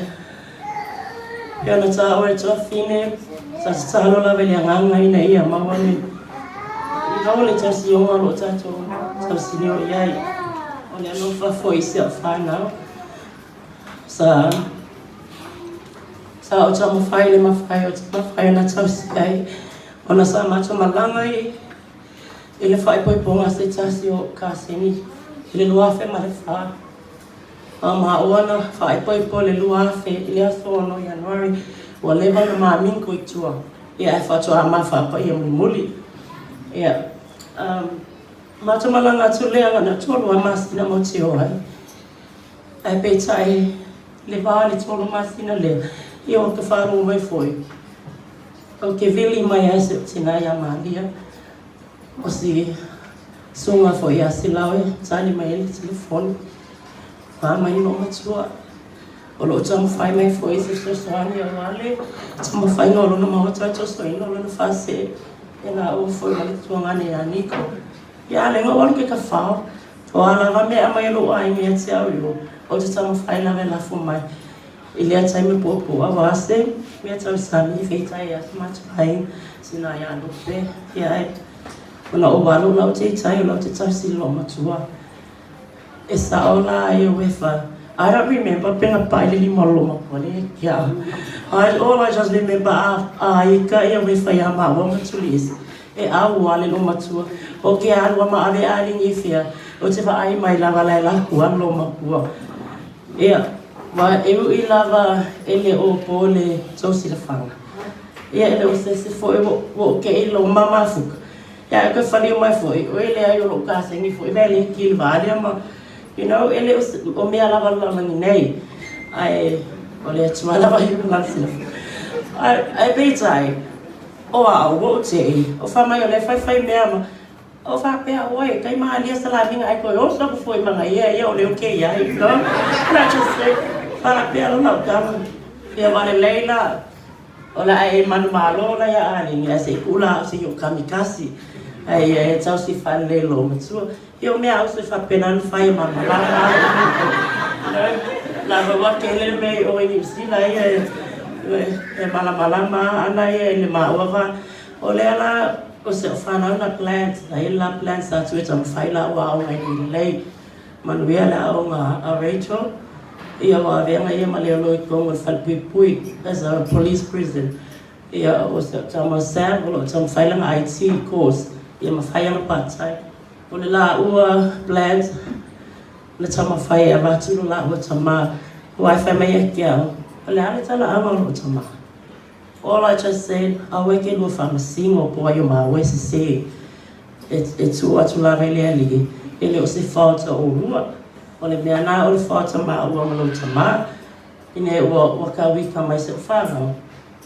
pei ona taua e tuafafine, sa tatalo lava i le agaga ina ia maua le iloa le tausioga o lo o tatou tausinio i ai. O le alofa foi i si au fanau. Sa sa ou taumafai le mafai o mafai ona tausi ai ona sa matou malaga i i le faaipoipoga a se tasi o kaseni i le 2004. A maua na faaipoipo i le 2000 i le aso 6 Ianuari, ua leva ona mamingo i tua, ia ae faatoa ma faapaia mulimuli. Ia, matou malaga atu lea na tolu lava masina matou te o ai. Ae peitai, le va o le tolu masina lea, ia ua ta faalogo mai foi, Ou te vili mai ai si ou tina ia Malia, o si susuga foi ia Silaoe, tali mai ai le telefoni. Fa mai lou matua. O loo taumafai mai foi i se fesoasoani aua le taumafaiga o lona maota tosoina o lona faasee e laua foi ma le tuagane ia Niko. Ia le ga ke tafao. O a lava mea aumai e lou aiga ia te au iho, ou te taumafai lava e lafo mai. I lea taimi puupuu aua se mea tausami e feitai ai so matou aiga, sina ia Lupe. Ia ae ona ou alu o la ou te itai o la ou te tausi i lou matua. E sao la ia uefa. I don't remember pe na paʻi le lima o lou matua le ia. I all I just remember a a ika ia uefa iā māua ma Tuliese. E ʻau ale lou matua. O ke alu a ma ave aligi i fea, ou te vaai mai lava la e laku alu lou makua. Ia, wa e uʻi lava e le o po le tou silafaga. Ia e le o se isi foi ua ou keʻi lou mamafuka. Ia e toe whaliu mai foi, o e leai o lou kasegi foi vai le ki le valia ma, you know, e le o, o mea lava le lalolagi nei, ae o le Atua lava ia ma lana silafia. Ae, ae peitai, o au, ua ou teʻi, o fai mai o lea e faifai mea ma, o faapea, oi, kai malia salamiga ae toe oso aku foi ma ia ia o lea o ke iai, you know? And I just say, faapea la lau tala, ia wa lelei la, O le a e manumalo la iā Aligi ae se i kuu la au se i o kamikasi ae ia e tausi faalelei i lou matua. Ia o mea auso e faapena ona fai e malamalama ai. Lava ua tele le mea i o i Niu Sila ia e malamalama ana ia i le maua va. O lea la o se o fanau na plans, na i la plans sa atu e taumafai la ua aoga i lelei. Manuia le aoga a Rachel, ia ua avea ia ma leoleo i totonu o le falepuipui, as a police prison. Ia o si au tama Sam o lo o taumafai lana IT course ia ma fai ana part time. O le laua plans na taumafai e avatu lo laua tama wifi mai ia te au, o le a le talaaga o lou tama? All I just said, aua e ke lua faamasino po o ai o māua e sesē. E tuu atu lava i le Alii, e le o se fault a ʻolua. O le mea na o le fault a māua ma lou tamā, ina ua ua kauika mai seʻu whānau.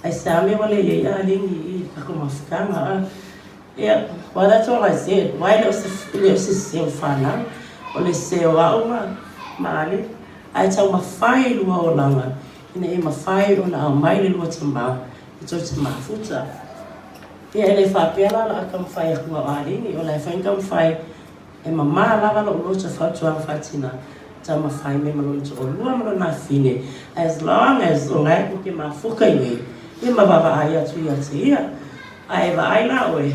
Ai se a mea ua le iai aligi i takou mafutaga a. Ia, well that's all I said. Wai e le o se e le o se sese o le whānau, o le sese o a'u ma ma Ale. Ae taumafai lua olaga, ina ia mafai ona aumai le lua tamā e tou te mafuta. Ia e le faapea la o le a taumafai atu au aligi, o le a fai na taumafai e mamā lava lou loto fautuaga faatina taumafai mai ma lona toalua ma lona afine as long as o la e tou te mafuta i nei ia ma vaavaai atu ia te ia. Ae vaai la oe,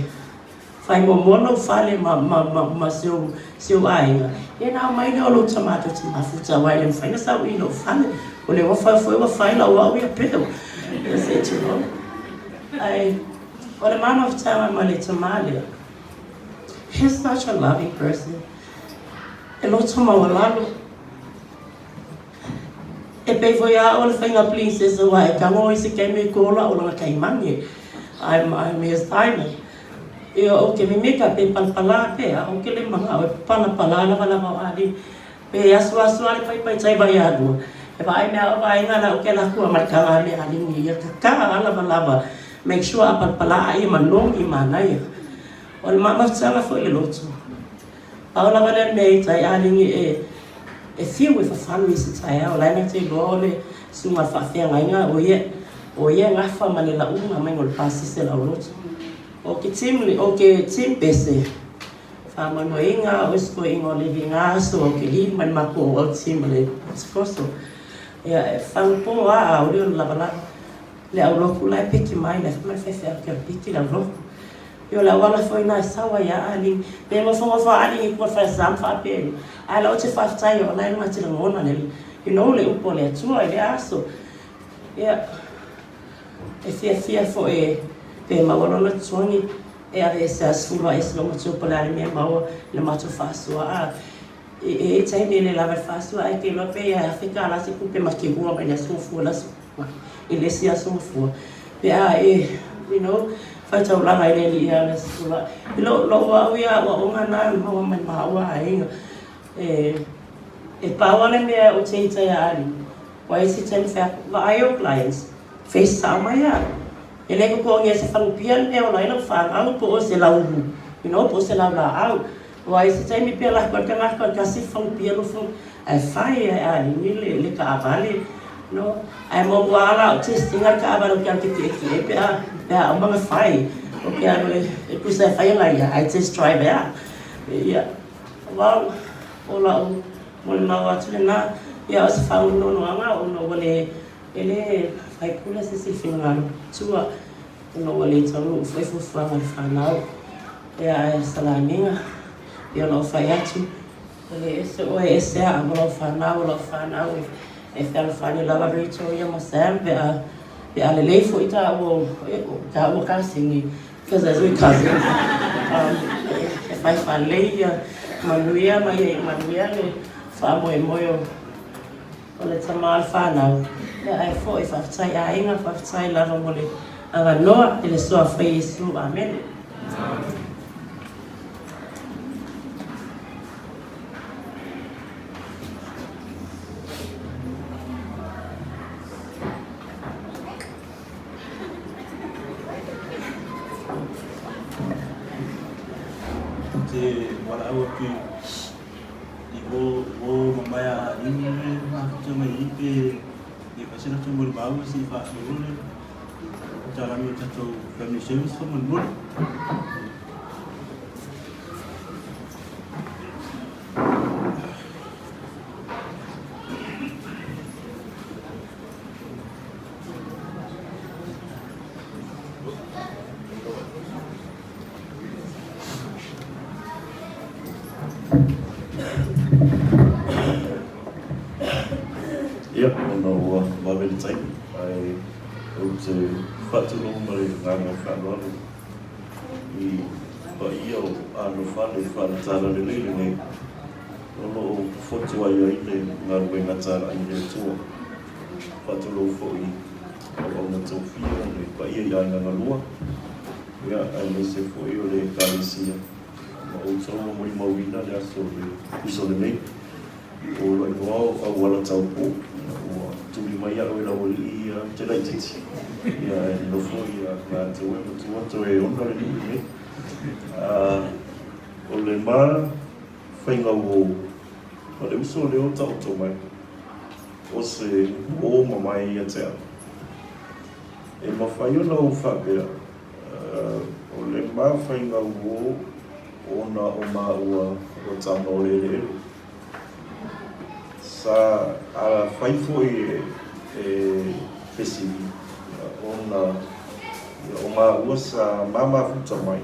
fai muamua lou fale ma, ma, ma, ma si ou, si ou aiga, ia ona aumai lea o lou tama tou te mafuta aua e le mafai ona sau i lou fale, o lea ua fai foi ua fai lau au ia peo. Ia se i tulou. Ae o le mamaftanga ma le tama lea, he's such a loving person. E loto maualalo. E pei foi a o le faiga princess aua e tago i se taimi e kola o lana taimane. I'm his diamond. Ia ou te mimita pe palapala pea, ou te le manao e palapala lava lava o Ali. Pe asuasu a le paipai tai vai alua. E vaai mea o vaega la ou te alu atu a ma le taga mea Ali ni ia kaka a lava lava. Make sure a palapala a ia manogi manaia. O le mafutaga foi le loto. Pau lava lea mea i tai aligi e e fiu e fafalu i se taeao la e na te iloa o le susuga i le faafeagaiga o ia o ia e gafa ma le lauga mai o le pasese o le aulotu. O ke team o ke team pese faamanuiaina o isi toeaiina o Levi Gaso o ke li ma le matou au team o le Pentecostal. Ia e fagupo a auli o le lavalava. Le aulotu la e piki mai la e fai mai le faifeau ke piki le aulotu. Ia o le auala foi na e sau ai a aligi. Pe nofonofo a aligi i tua o le falesa ma faapea ae la ou te faafetai o la e luga te lagona le you know le upu a le Atua i lea aso. Ia e fiafia foi pe maua lona totogi e ave ese a sefulu a ese lou matua po o le a le mea e maua i le matou faasoa a e i ai taimi e le lava i le faasoa ae te iloa pe ia $1000 se tupe ma te rua mai le aso gafua i le aso i le isi aso gafua pe a e you know faitaulaga i le alii ia le aso tula'i i lou lou au ia aoaoga na na maua mai maua aiga e e pau lava le mea ou te ita ia alii ua i ai se taimi fai atu vaai ou clients face sao mai ia e le totogia e se falupia le mea e ola ai lau fanau po o se lauulu you know po o se laulaau ua i ai se taimi pe alu atu ai le tagata e tasi le falupia lou Ae fai ae aligi le le taavale no ae muamua lava la o test ina le taavale ou te alu ou te tietie pe a pe a uma ona fai ou te alu e tusa e fai ana ia ae test drive e a ia well o lau molimau atu lena ia o se faanoanoaga ona ua le e le faipule se isi finagalo tua ona ua le taunuu foi fuafuaga a le fanau ia ae Salamiga ia o lau fai atu E le ese oe, e ese aa ma lau fanau, o lau fanau e fealofani lava Rachel ia ma Sam pe a pe a lelei foi taua o taua kasini because as we cousins e fai faalelei ia manuia ma ia manuia le faamoemoe o o le tama a le fanau ia ae foi faafetai aiga faafetai lava mo le avanoa i le Suafa Iesu Amene. Te walaau atu i uō mamae a Alini le mafuta mai i pe i fai se latou molimau se i faasolo le talami o tatou family service faamolemole. Ia, ona ua vave le taimi, ae ou te faatulou ma le agaga faaaloalo i paia o anofale faale-talalelei lenei o lo o fotuai ai le galuega talai i le Atua. Faatulou foi i auauna tofia o le paia i aiga galua, ia, aemaise foi o le Ekalesia ma outou ua molimauina le aso o le uso lenei. O lou igoa o Aualataupo, ua tuli mai au e lau alii ia te laitiiti, ia e nofo ia latou e matua toe ona le nuu lenei. O le ma faiga uo ma le uso lea o taoto mai, o se uo mamae ia te au. E mafai ona ou faapea, o le ma faiga uo ona o maua o tama o le eleele. Sa fai foi e fesili ona o maua sa ma mafuta mai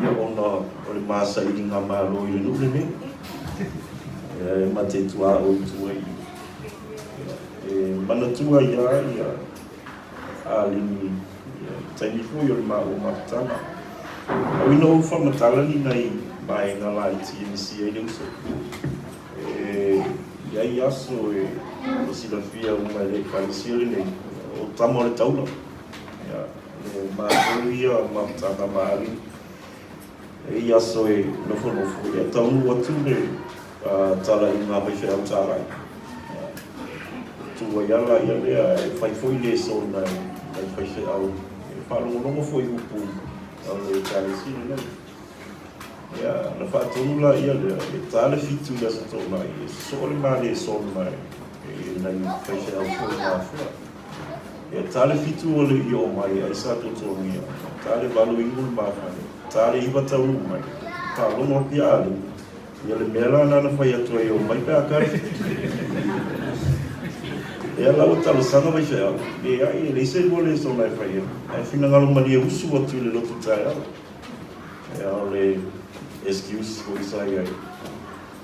ona o le ma sailiga malo i le nuu lenei. E ma te tuaoi i tua i E manatua ai lava ia Alini i le taimi foi o le maua mafutaga. Au ina ou faamatala ni nai vaega laiti e misia ai le uso. E i ai aso e silafia uma e le Ekalesia lenei, o tama o le taula. Ia, le matou ia mafutaga ma Alini. E i aso e nofonofo, ia taunuu atu le tala i ngā faifeau tārai. Tu ai ala ia lea e fai foi lesona i nai faifeau e faalogologo foi i upu a le Ekalesia lenei. Ia, ona faatonu laia lea, e ta le fitu i le Aso Toonai, e sosoo le ma lesona e nai faifeau foi mafua. Ia, ta le fitu ua le i oo mai ai sa totogia, ta le valu inu le mafale, ta le iva taunuu mai, faalogo atu ia Alii, Ia le mea la na fai atu ai e omai pe a kari. Ia la ua talosaga faifeau, leai e leai se lua lesona e fai ai, ae finagalo malie usu atu i le lotu taeao. Ia o le excuse foi sa i ai.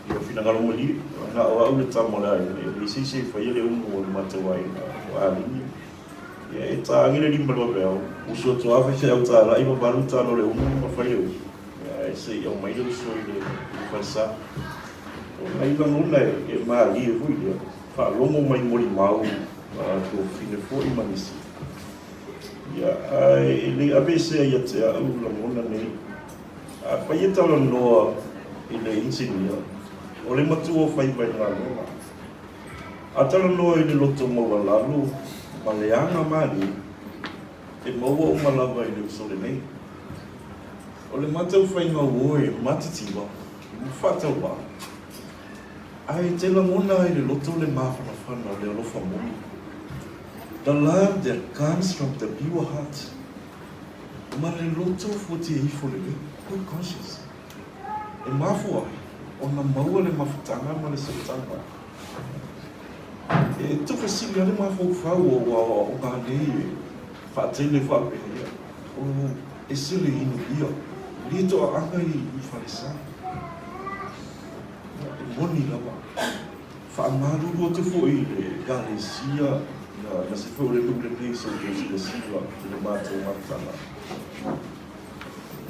Ia finagalo malie, na o au le tama o le aiga, e leai se isi e faia le umu o le matou aiga o Alini. Ia e ta agi le lima loa peau, usu atu lava faifeau talai ma valu talo o le umu ma fai le usu. Ia e se i aumai le uso i le falesa. O nai lagona e malie foi lea, faalogo mai molimau a tuafafine foi ma nisi. Ia ae e le aveesea ia te au lagona nei. Afai e talanoa i le inisinia, o le matua o faiva i le galuega. A talanoa i le loto maualalo ma le aga malie, e maua uma lava i le uso lenei. O le matou faiga uo e matitiva ma faatauvaa. Ae e te lagona ai le loto le mafanafana o le alofa moni. The love that comes from the pure heart. Ma le loto fuatia ifo lelei, good conscience. E mafua ai ona maua le mafutaga ma le sootaga. E tufesili lava le mafaufau o aoaoga nei e faatele faapea, o ese le inu ia, le toaaga i falesa. E moni lava. Faamalulu atu foi i le Ekalesia, aemaise foi o le nuu lenei i so outou silasila i le matou mafutaga.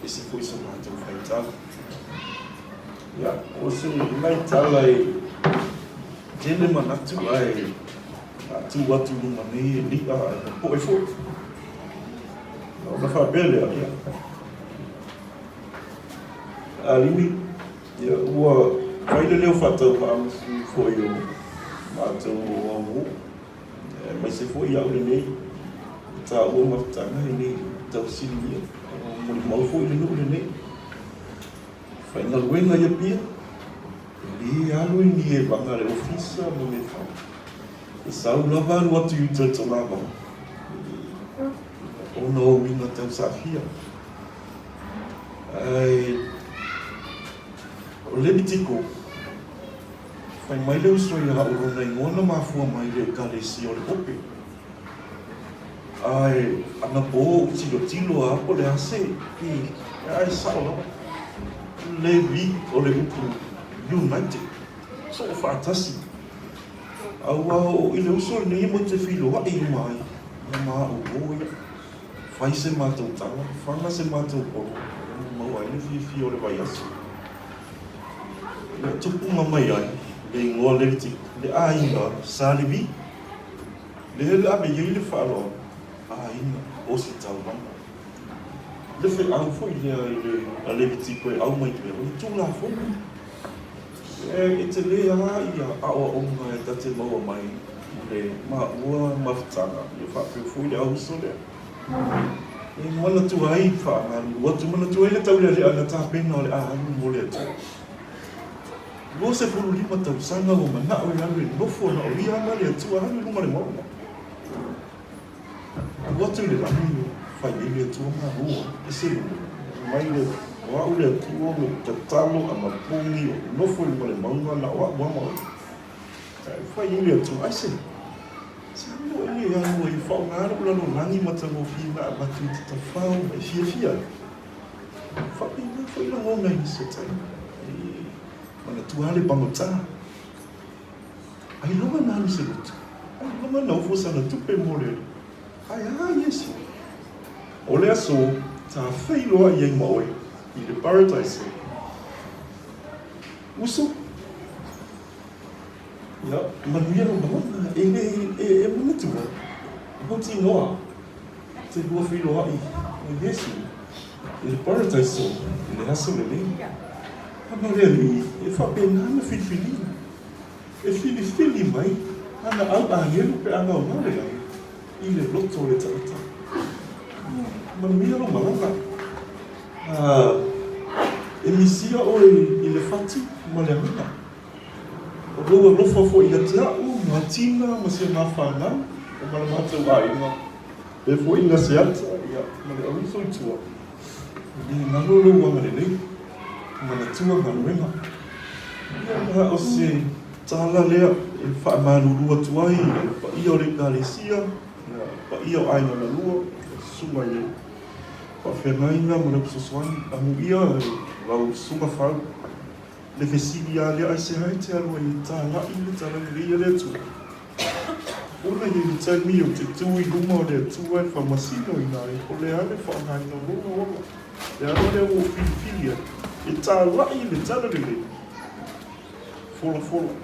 Ese foi so matou faitau. Ia, o se nai tala e tele manatu ae a tu atu i luma nei e li'a ae popo'e foi. Ona faapea lea, ia, Alii, ia, ua fai le leo faatauvaa ma sui foi o matou o Aumou, aemaise foi au lenei, i taua mafutaga e le tausiligia, o molimau foi le nuu lenei. Faigaluega i Apia, e le alu i ni evaga a le ofisa ma mea fai. E sau lava alu atu i uta i le togavao, ona o uiga tausafia. Ae o Levitiko, fai mai le uso ia o lona igoa na mafua mai i le Ekalesia o le Ope. Ae anapo ou tilotilo a po o le a se i ae sao lava. Levi o le upu united, soo faatasi. Aua o i le uso lenei e mo te feiloai uma ai ia ma au o ia. Fai se matou tala, faga se matou polo e maua ai le fiafia o le vaiaso. Ua tupuga mai ai le igoa Levitic, le aiga Sa Levi, lea le ave i ai le faaaloalo, aiga o se taulaga. Le feau foi lea i le a Levitiko e au mai pea, o le Tulafono. E tele lava ia aoaoga e ta te maua mai i le maua mafutaga, ia faapea foi le auuso lea. E manatua ai faamalulu atu, manatua ai le taulealea na tapena o le a alu mo le Atua. 25 tausaga ua manao e alu e nofo na o ia ma le Atua, alu i luga o le mauga. Alu atu i le lagi o fai ai le Atua malo ai, e se lua, mai le o au le Atua o lou tatalo a mapogi o nofo i luga o le mauga na o au lava ma oe. Ae fai ai le Atua, ai se se alu e le alu ai faaaoga lou lalolagi matagofie na avatu i te tafao ma e fiafia ai. Faapena foi lagona i nisi o taimi. E manatua lava le pagota. Ailoga na alu se lotu, ailoga na ofo sana tupe mo le Alii. Ae a Iesu? O le aso ta feiloai ai ma oe i le Paradise. Uso, ia, manuia lou malaga, e le, e, e manatua, mautinoa, te lua feiloai ma Iesu i le Paradise i le aso lenei. Ana le Alii e faapena na filifiliina. E filifili mai ana au agelu pe a gaogao le lagi i le loto o le tagata. Manuia lou malaga. E misia oe i le fati ma le agaga. O lou alofa foi ia te a'u ma Tina ma si a ma fanau ma le matou aiga, e foi na se ata ia ma le auiso i tua. E le galo lou agalelei, manatua galuega. Ia na o se tala lea e faamalulu atu ai i le paia o le Ekalesia, le paia o aiga na lua, susuga i le faafeagaiga ma le fesoasoani, amuia lau susuga fau, le fesili lava lea, aisea e te alu ai e talai le talalelei a le Atua? Ona i ai le taimi ou te tu i luma o le Atua e faamasinoina ai, o le a le faaaogaina o lona ola? Le ala lea ua ou filifili ai, e talai le talalelei, folafola,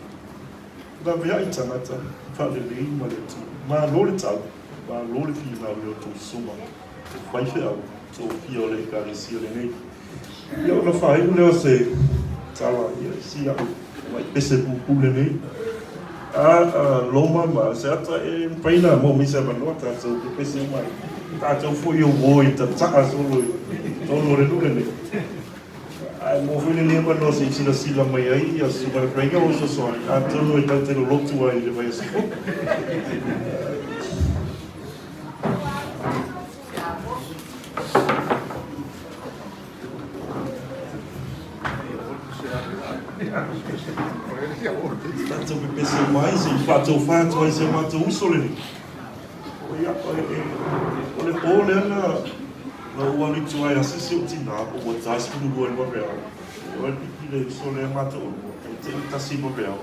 laveai tagata, faalelei ma le Atua. Malo le tau, malo le finau i a outou susuga o faifeau tofia o le Ekalesia lenei. Ia ona faaiu lea o se tala ia si a'u mai pese pupule lenei. A Loma ma Seata e mafai ona maua mai se avanoa tatou pepese uma ai. Tatou foi o uo i tataa solo i totonu o le nuu lenei. Ae maua foi lenei avanoa se i silasila mai ai ia Susuga i le Faiga o Fesoasoani, atonu e tatou te lolotu ai i le vaiaso fou. Tatou pepese mai se i faatofa atu ai si o matou uso lenei. Ia, o le po lea na ou alu i tua e asisi ou tinā, po ua ta 12 i le vaveao. O le piki le uso lea matou e te i tasi vaveao,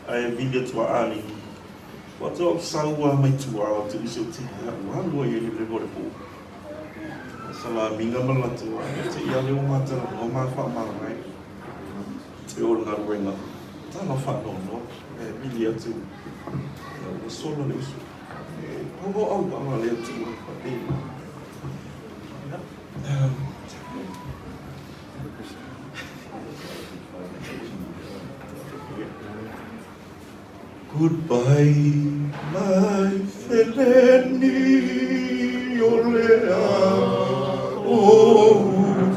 ae vili atu a alii. Ua atu au sau lava mai tua o te uso ou tinā, ua alu ai i le level o le po. Salamiga ma latou e te i ale ua matalanoa ma faamavae. E o le galuega, tala faanoanoa, e vili atu, ua sola le uso. E pau o auala le Atua faapena. Goodbye, my feleni o le a o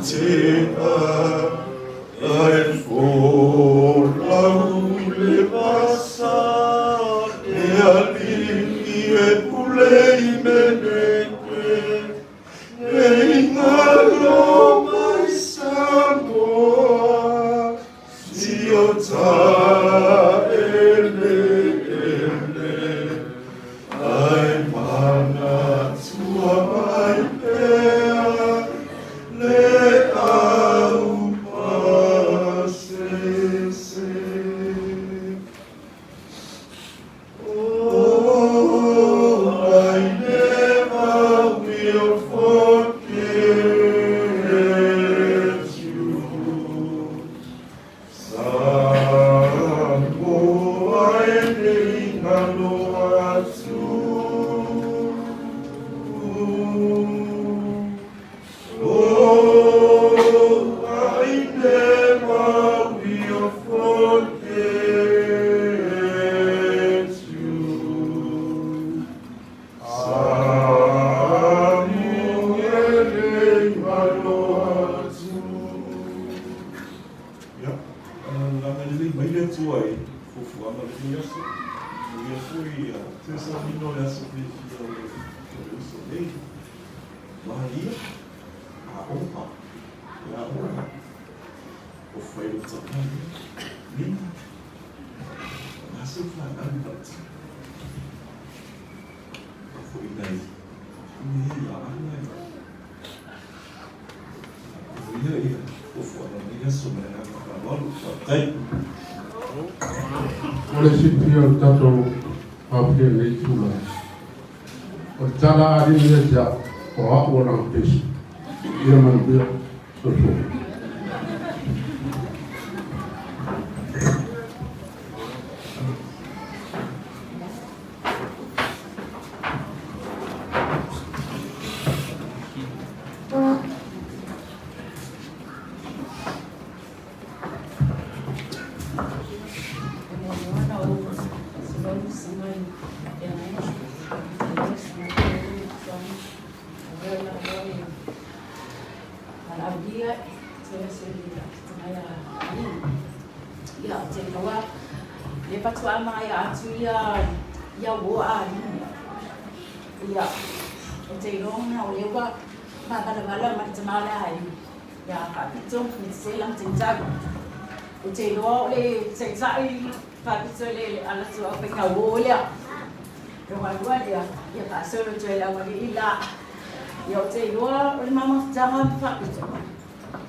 te a ai folau i le vasa e alii e pule i meneke e ingalo mai Samoa si o ta ele ele ai manatua mai pea le au pasese. Oh, I never will forget you. Samoa e nei ngalo atu. Oh, I never will forget you. Samoa e nei ngalo atu. Ia, laga lelei mai le Atua i fuafuaga o lenei aso. Ia foi te sauniga o le aso fiafia o le uso nei. Malia, aoga, e aoga. O fai o tamai, lima. Na se whanau atu. O foi nei, nei a anga. O ia ia, o fuaga nei aso me anga whaawalu, whaatai. O le silafia o le tatou aofia i lenei itula, o le tala a alii ia te a'u, o a'u o lana pesi. Ia manuia. Soifua. Ia, o te iloa, le faatoa maea atu ia ia uo a alii. Ia, o te iloa na o lea ua mavalamavala ma le tama o le aiga. Ia, faapito me te sela ma taitai. O te iloa o le taitai faapito le ala atu au faiga uo lea. Lona lua lea, ia faasolo atu ai le aualii la. Ia, o te iloa o le mamafutaga ma faapito.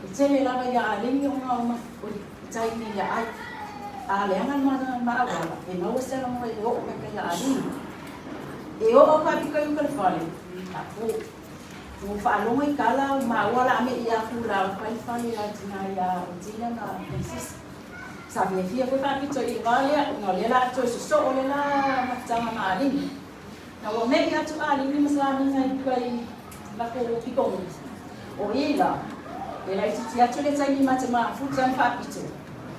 E tele lava ia alii ona o le taimi ia ai. A leaga le maauala, e maua se avanoa e oo mai kai alii. E oo faapito i uka le fale, a po. Ua faalogo i tala maua la ame ia ku la fai fale la tina ia Tina ma Francis. Sa fiafia foi faapito i le va lea, ona o lea la toe sosoo le la mafutaga ma alii. Na ua me'i atu alii ma salamiga i uka i lako pikoga. O i la, e laitiiti atu le taimi ma te mafuta ma faapito,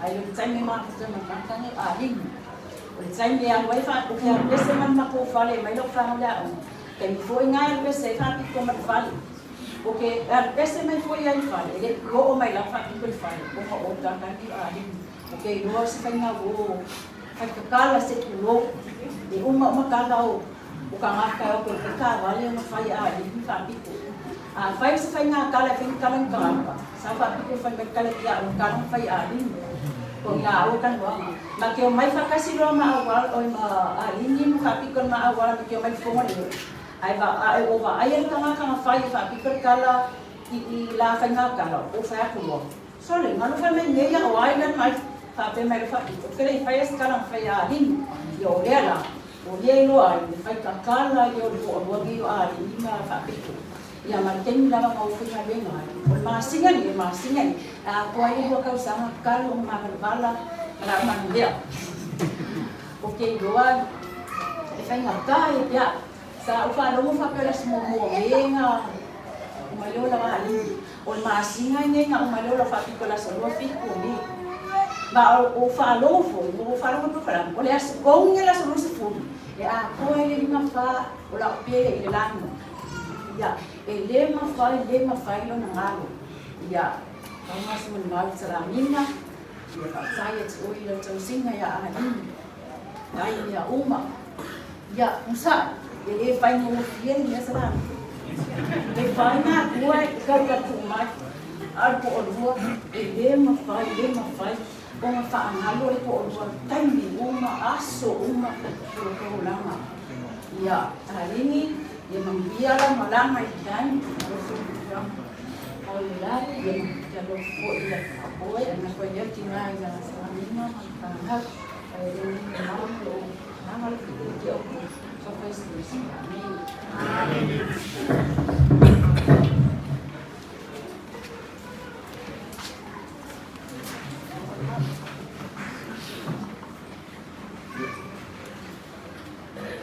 ae le o le taimi e mafuta ma matage o alii. O le taimi e alu ai faapito e alu ese ma le matou fale e mai lau fanau i le aoga, taimi foi lena e alu ese ai faapito ma le fale. O ke alu ese mai foi ai fale, e le o mai la faapito i fale, o ma o takani a alii. O ke iloa o se faiga uō faikakala se tulou e uma uma kala o o ka gaka e o ke kavale ona fai a alii faapito. A fai se faiga kala e fai kala ni tagata sa faapito fai mai kala kia o kala fai a alii o ina o tanuaga ma ke o mai faakasi loa ma auala oi ma alii ma faapito ma auala ma ke o mai fofoga le ai va ai o va ai le tagata ga fai e faapito le kala i la faiga kala o fai atu loa sole ngalo fai mai nei o ai lan mai faapea mai le faapito ke le fai se kala fai a alii ia o lea la o lea iloa ai le fai kakala ia o le toalua nei o alii ma faapito ia ma le taimi lava ma ou faigaluega ai o le masiga ni le masiga ni a poa ai lua tausaga kalo o mavalavala ma la manulea o ke iloa e faigata e pea sa ou faalogo faapea le aso muamua mega o mai lea o lau alii o le masiga nei ga uma lea o lau faapito le aso 27 o Me ma o faalogo foi o faalogo polokalame o le aso kogi le aso 20 e atoa ai le 54 o la'u pele i le lagi ia e lē mafai lē mafai lona galo ia taugasomalimau salamina ia faatai e te oi lau tausiga ia alii ai mea uma ia musa'i e lē faigofie le mea salamina e fai matua e kaukatuu mai a le to'alua e lē mafai lē mafai ona faagalo le to'alua taimi uma aso uma o lo taulaga ia alii ia manuia lau malaga i lagi o le lagi ia alofa fo'i ia oe ana koe lea tigā i la salamina ma le fanau ae le mamao ma lou agaga le fetuitia o Sofaisilusi. Amene.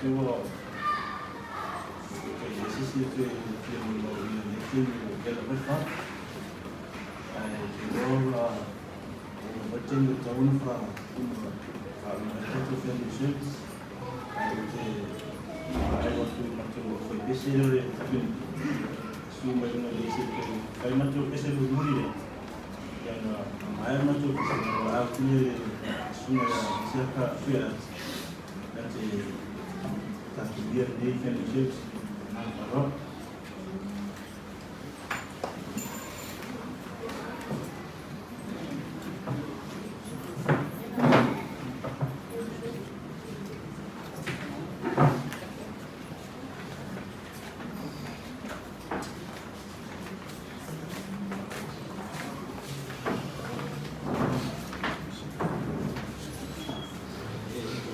Ua sisi e toe fia molimauina nei taimi o kela mai fa ae te iloa ua uma mai taimi o tatau ona fa uma faauma ai tatou family service ae ou te faaelo atu i matou aufaipese lea o le community susu mai luga nei se i toe fai matou pese mulimuli lea ia na maea matou pese na valaau atu le susuga ia Siaka Tuialati na te takilia lenei family service ma le faaaloalo.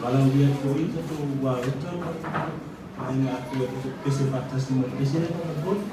Valaaulia atu ai tatou uaeta ma aiga atoa e pese faatasi ma le pese lea faamolemole.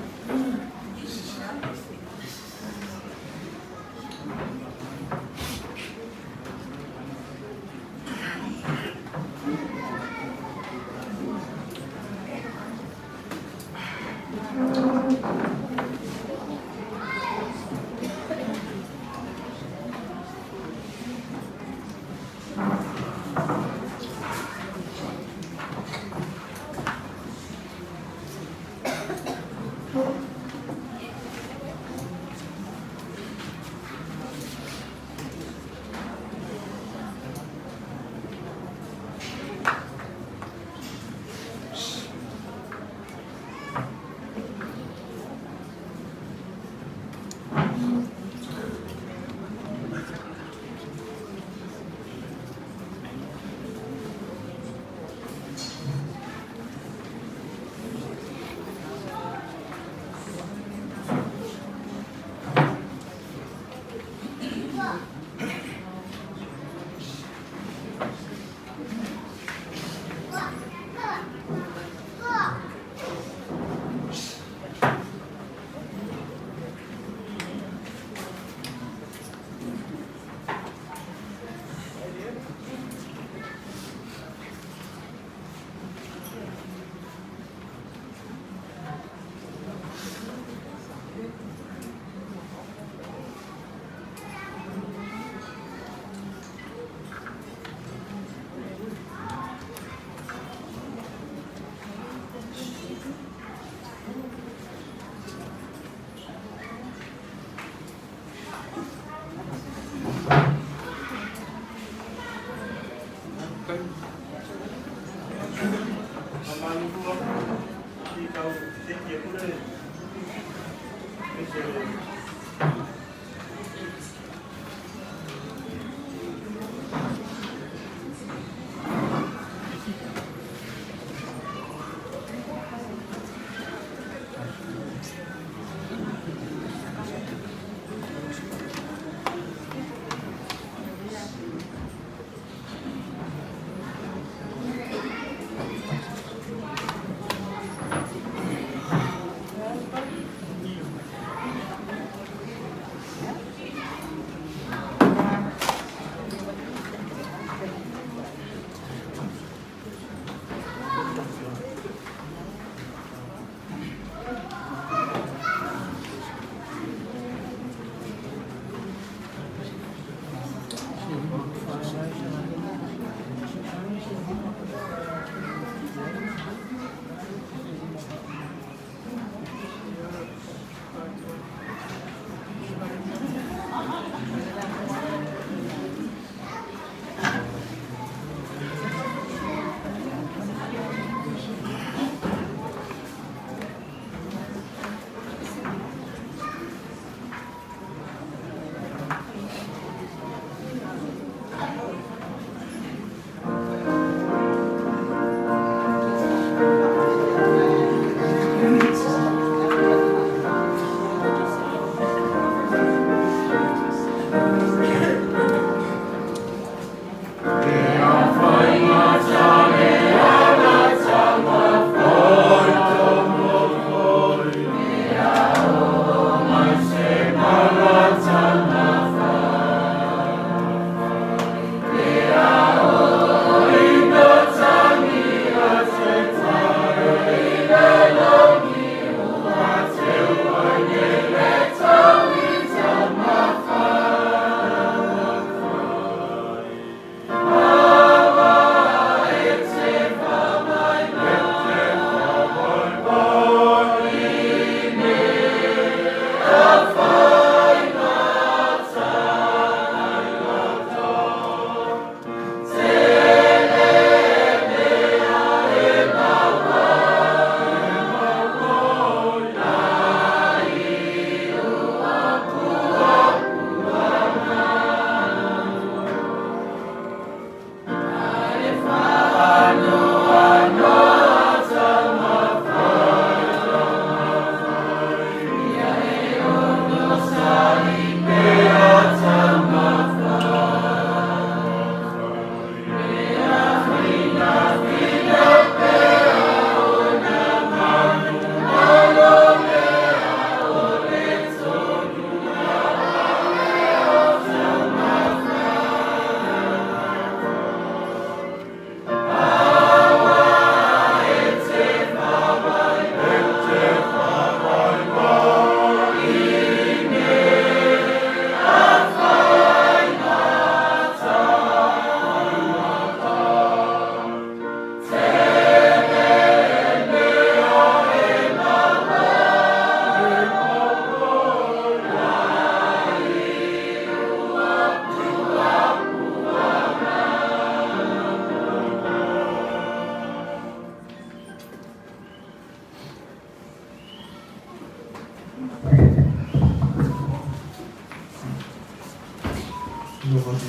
Amen.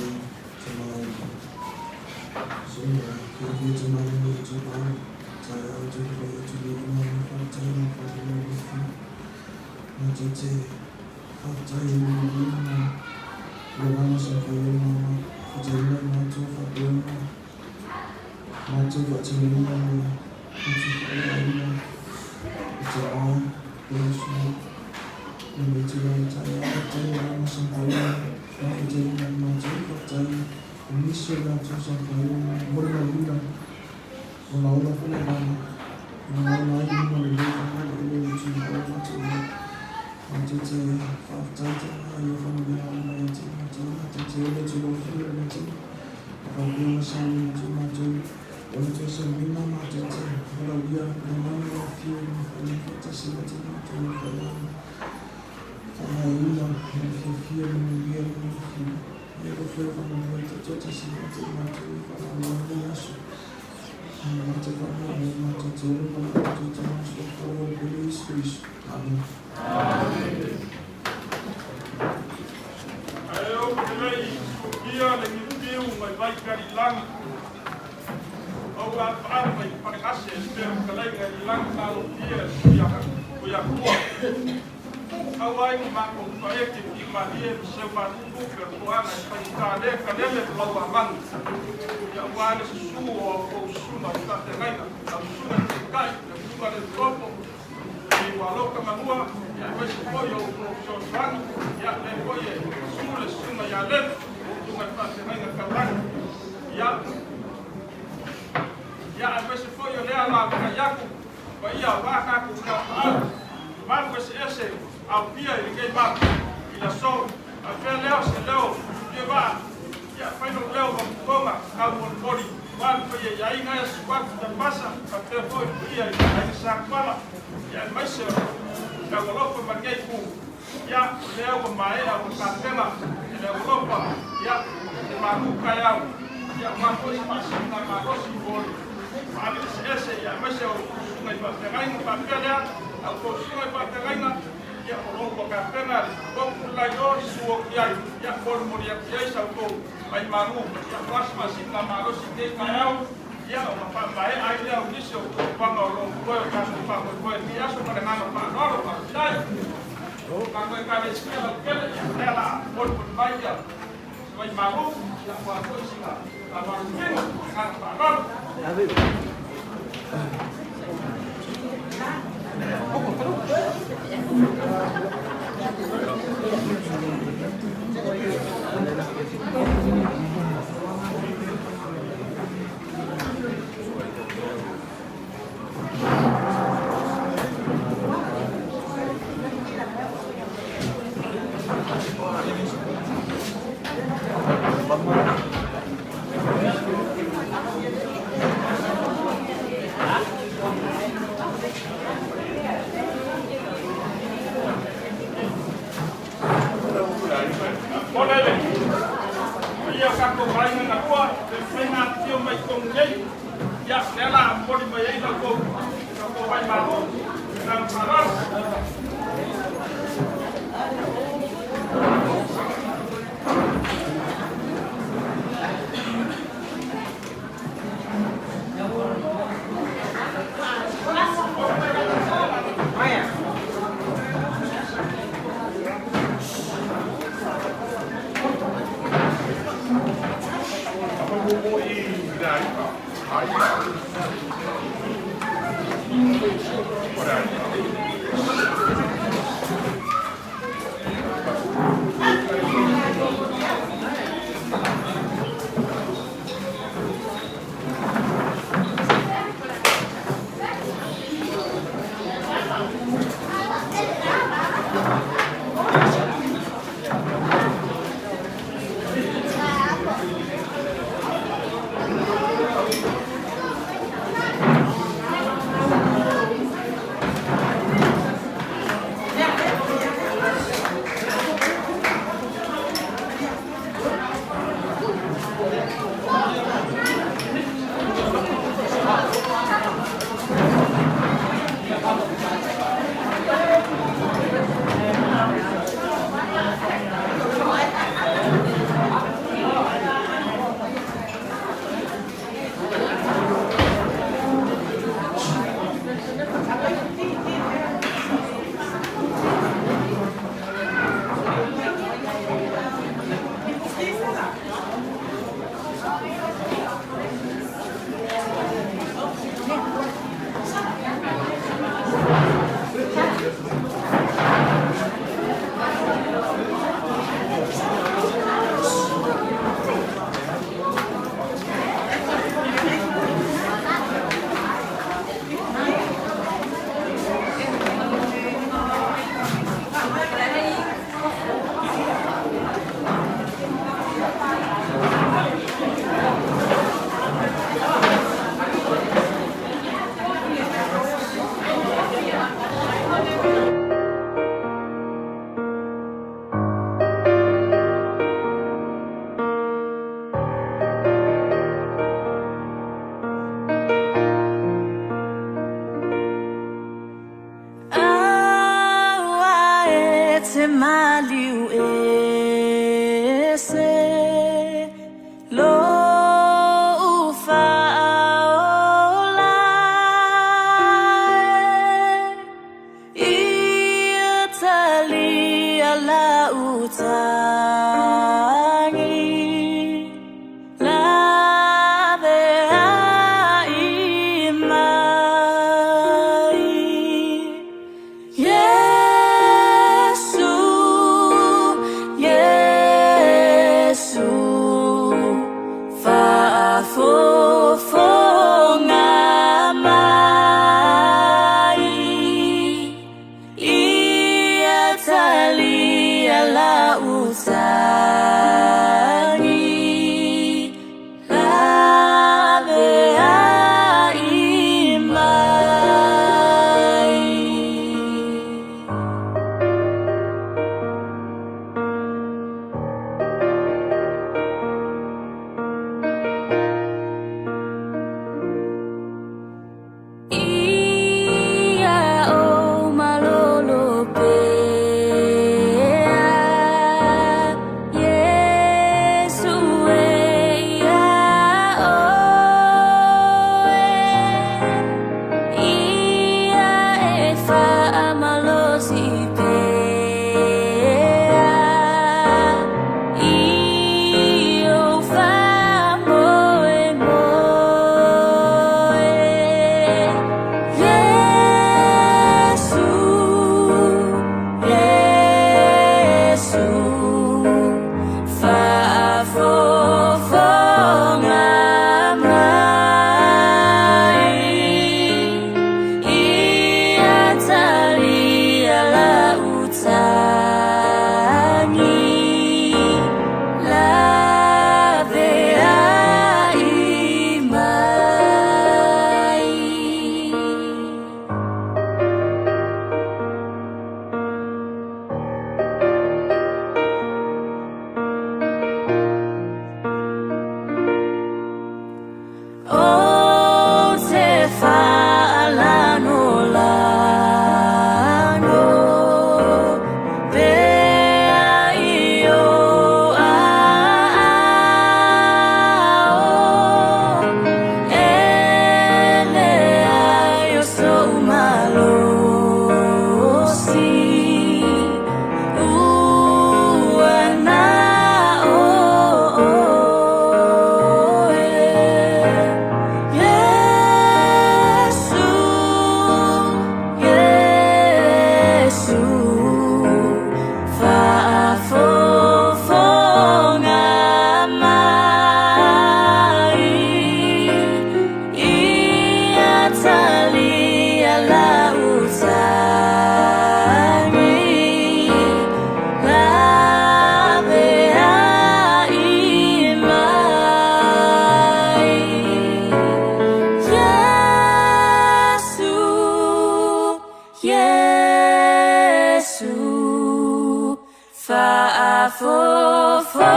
Faafofoga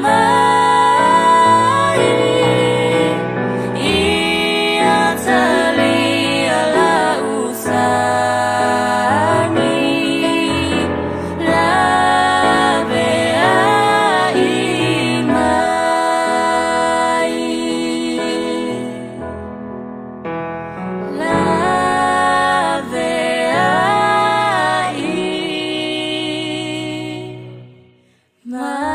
mai, ia talia lau sagi, laveai mai. Laveai mai.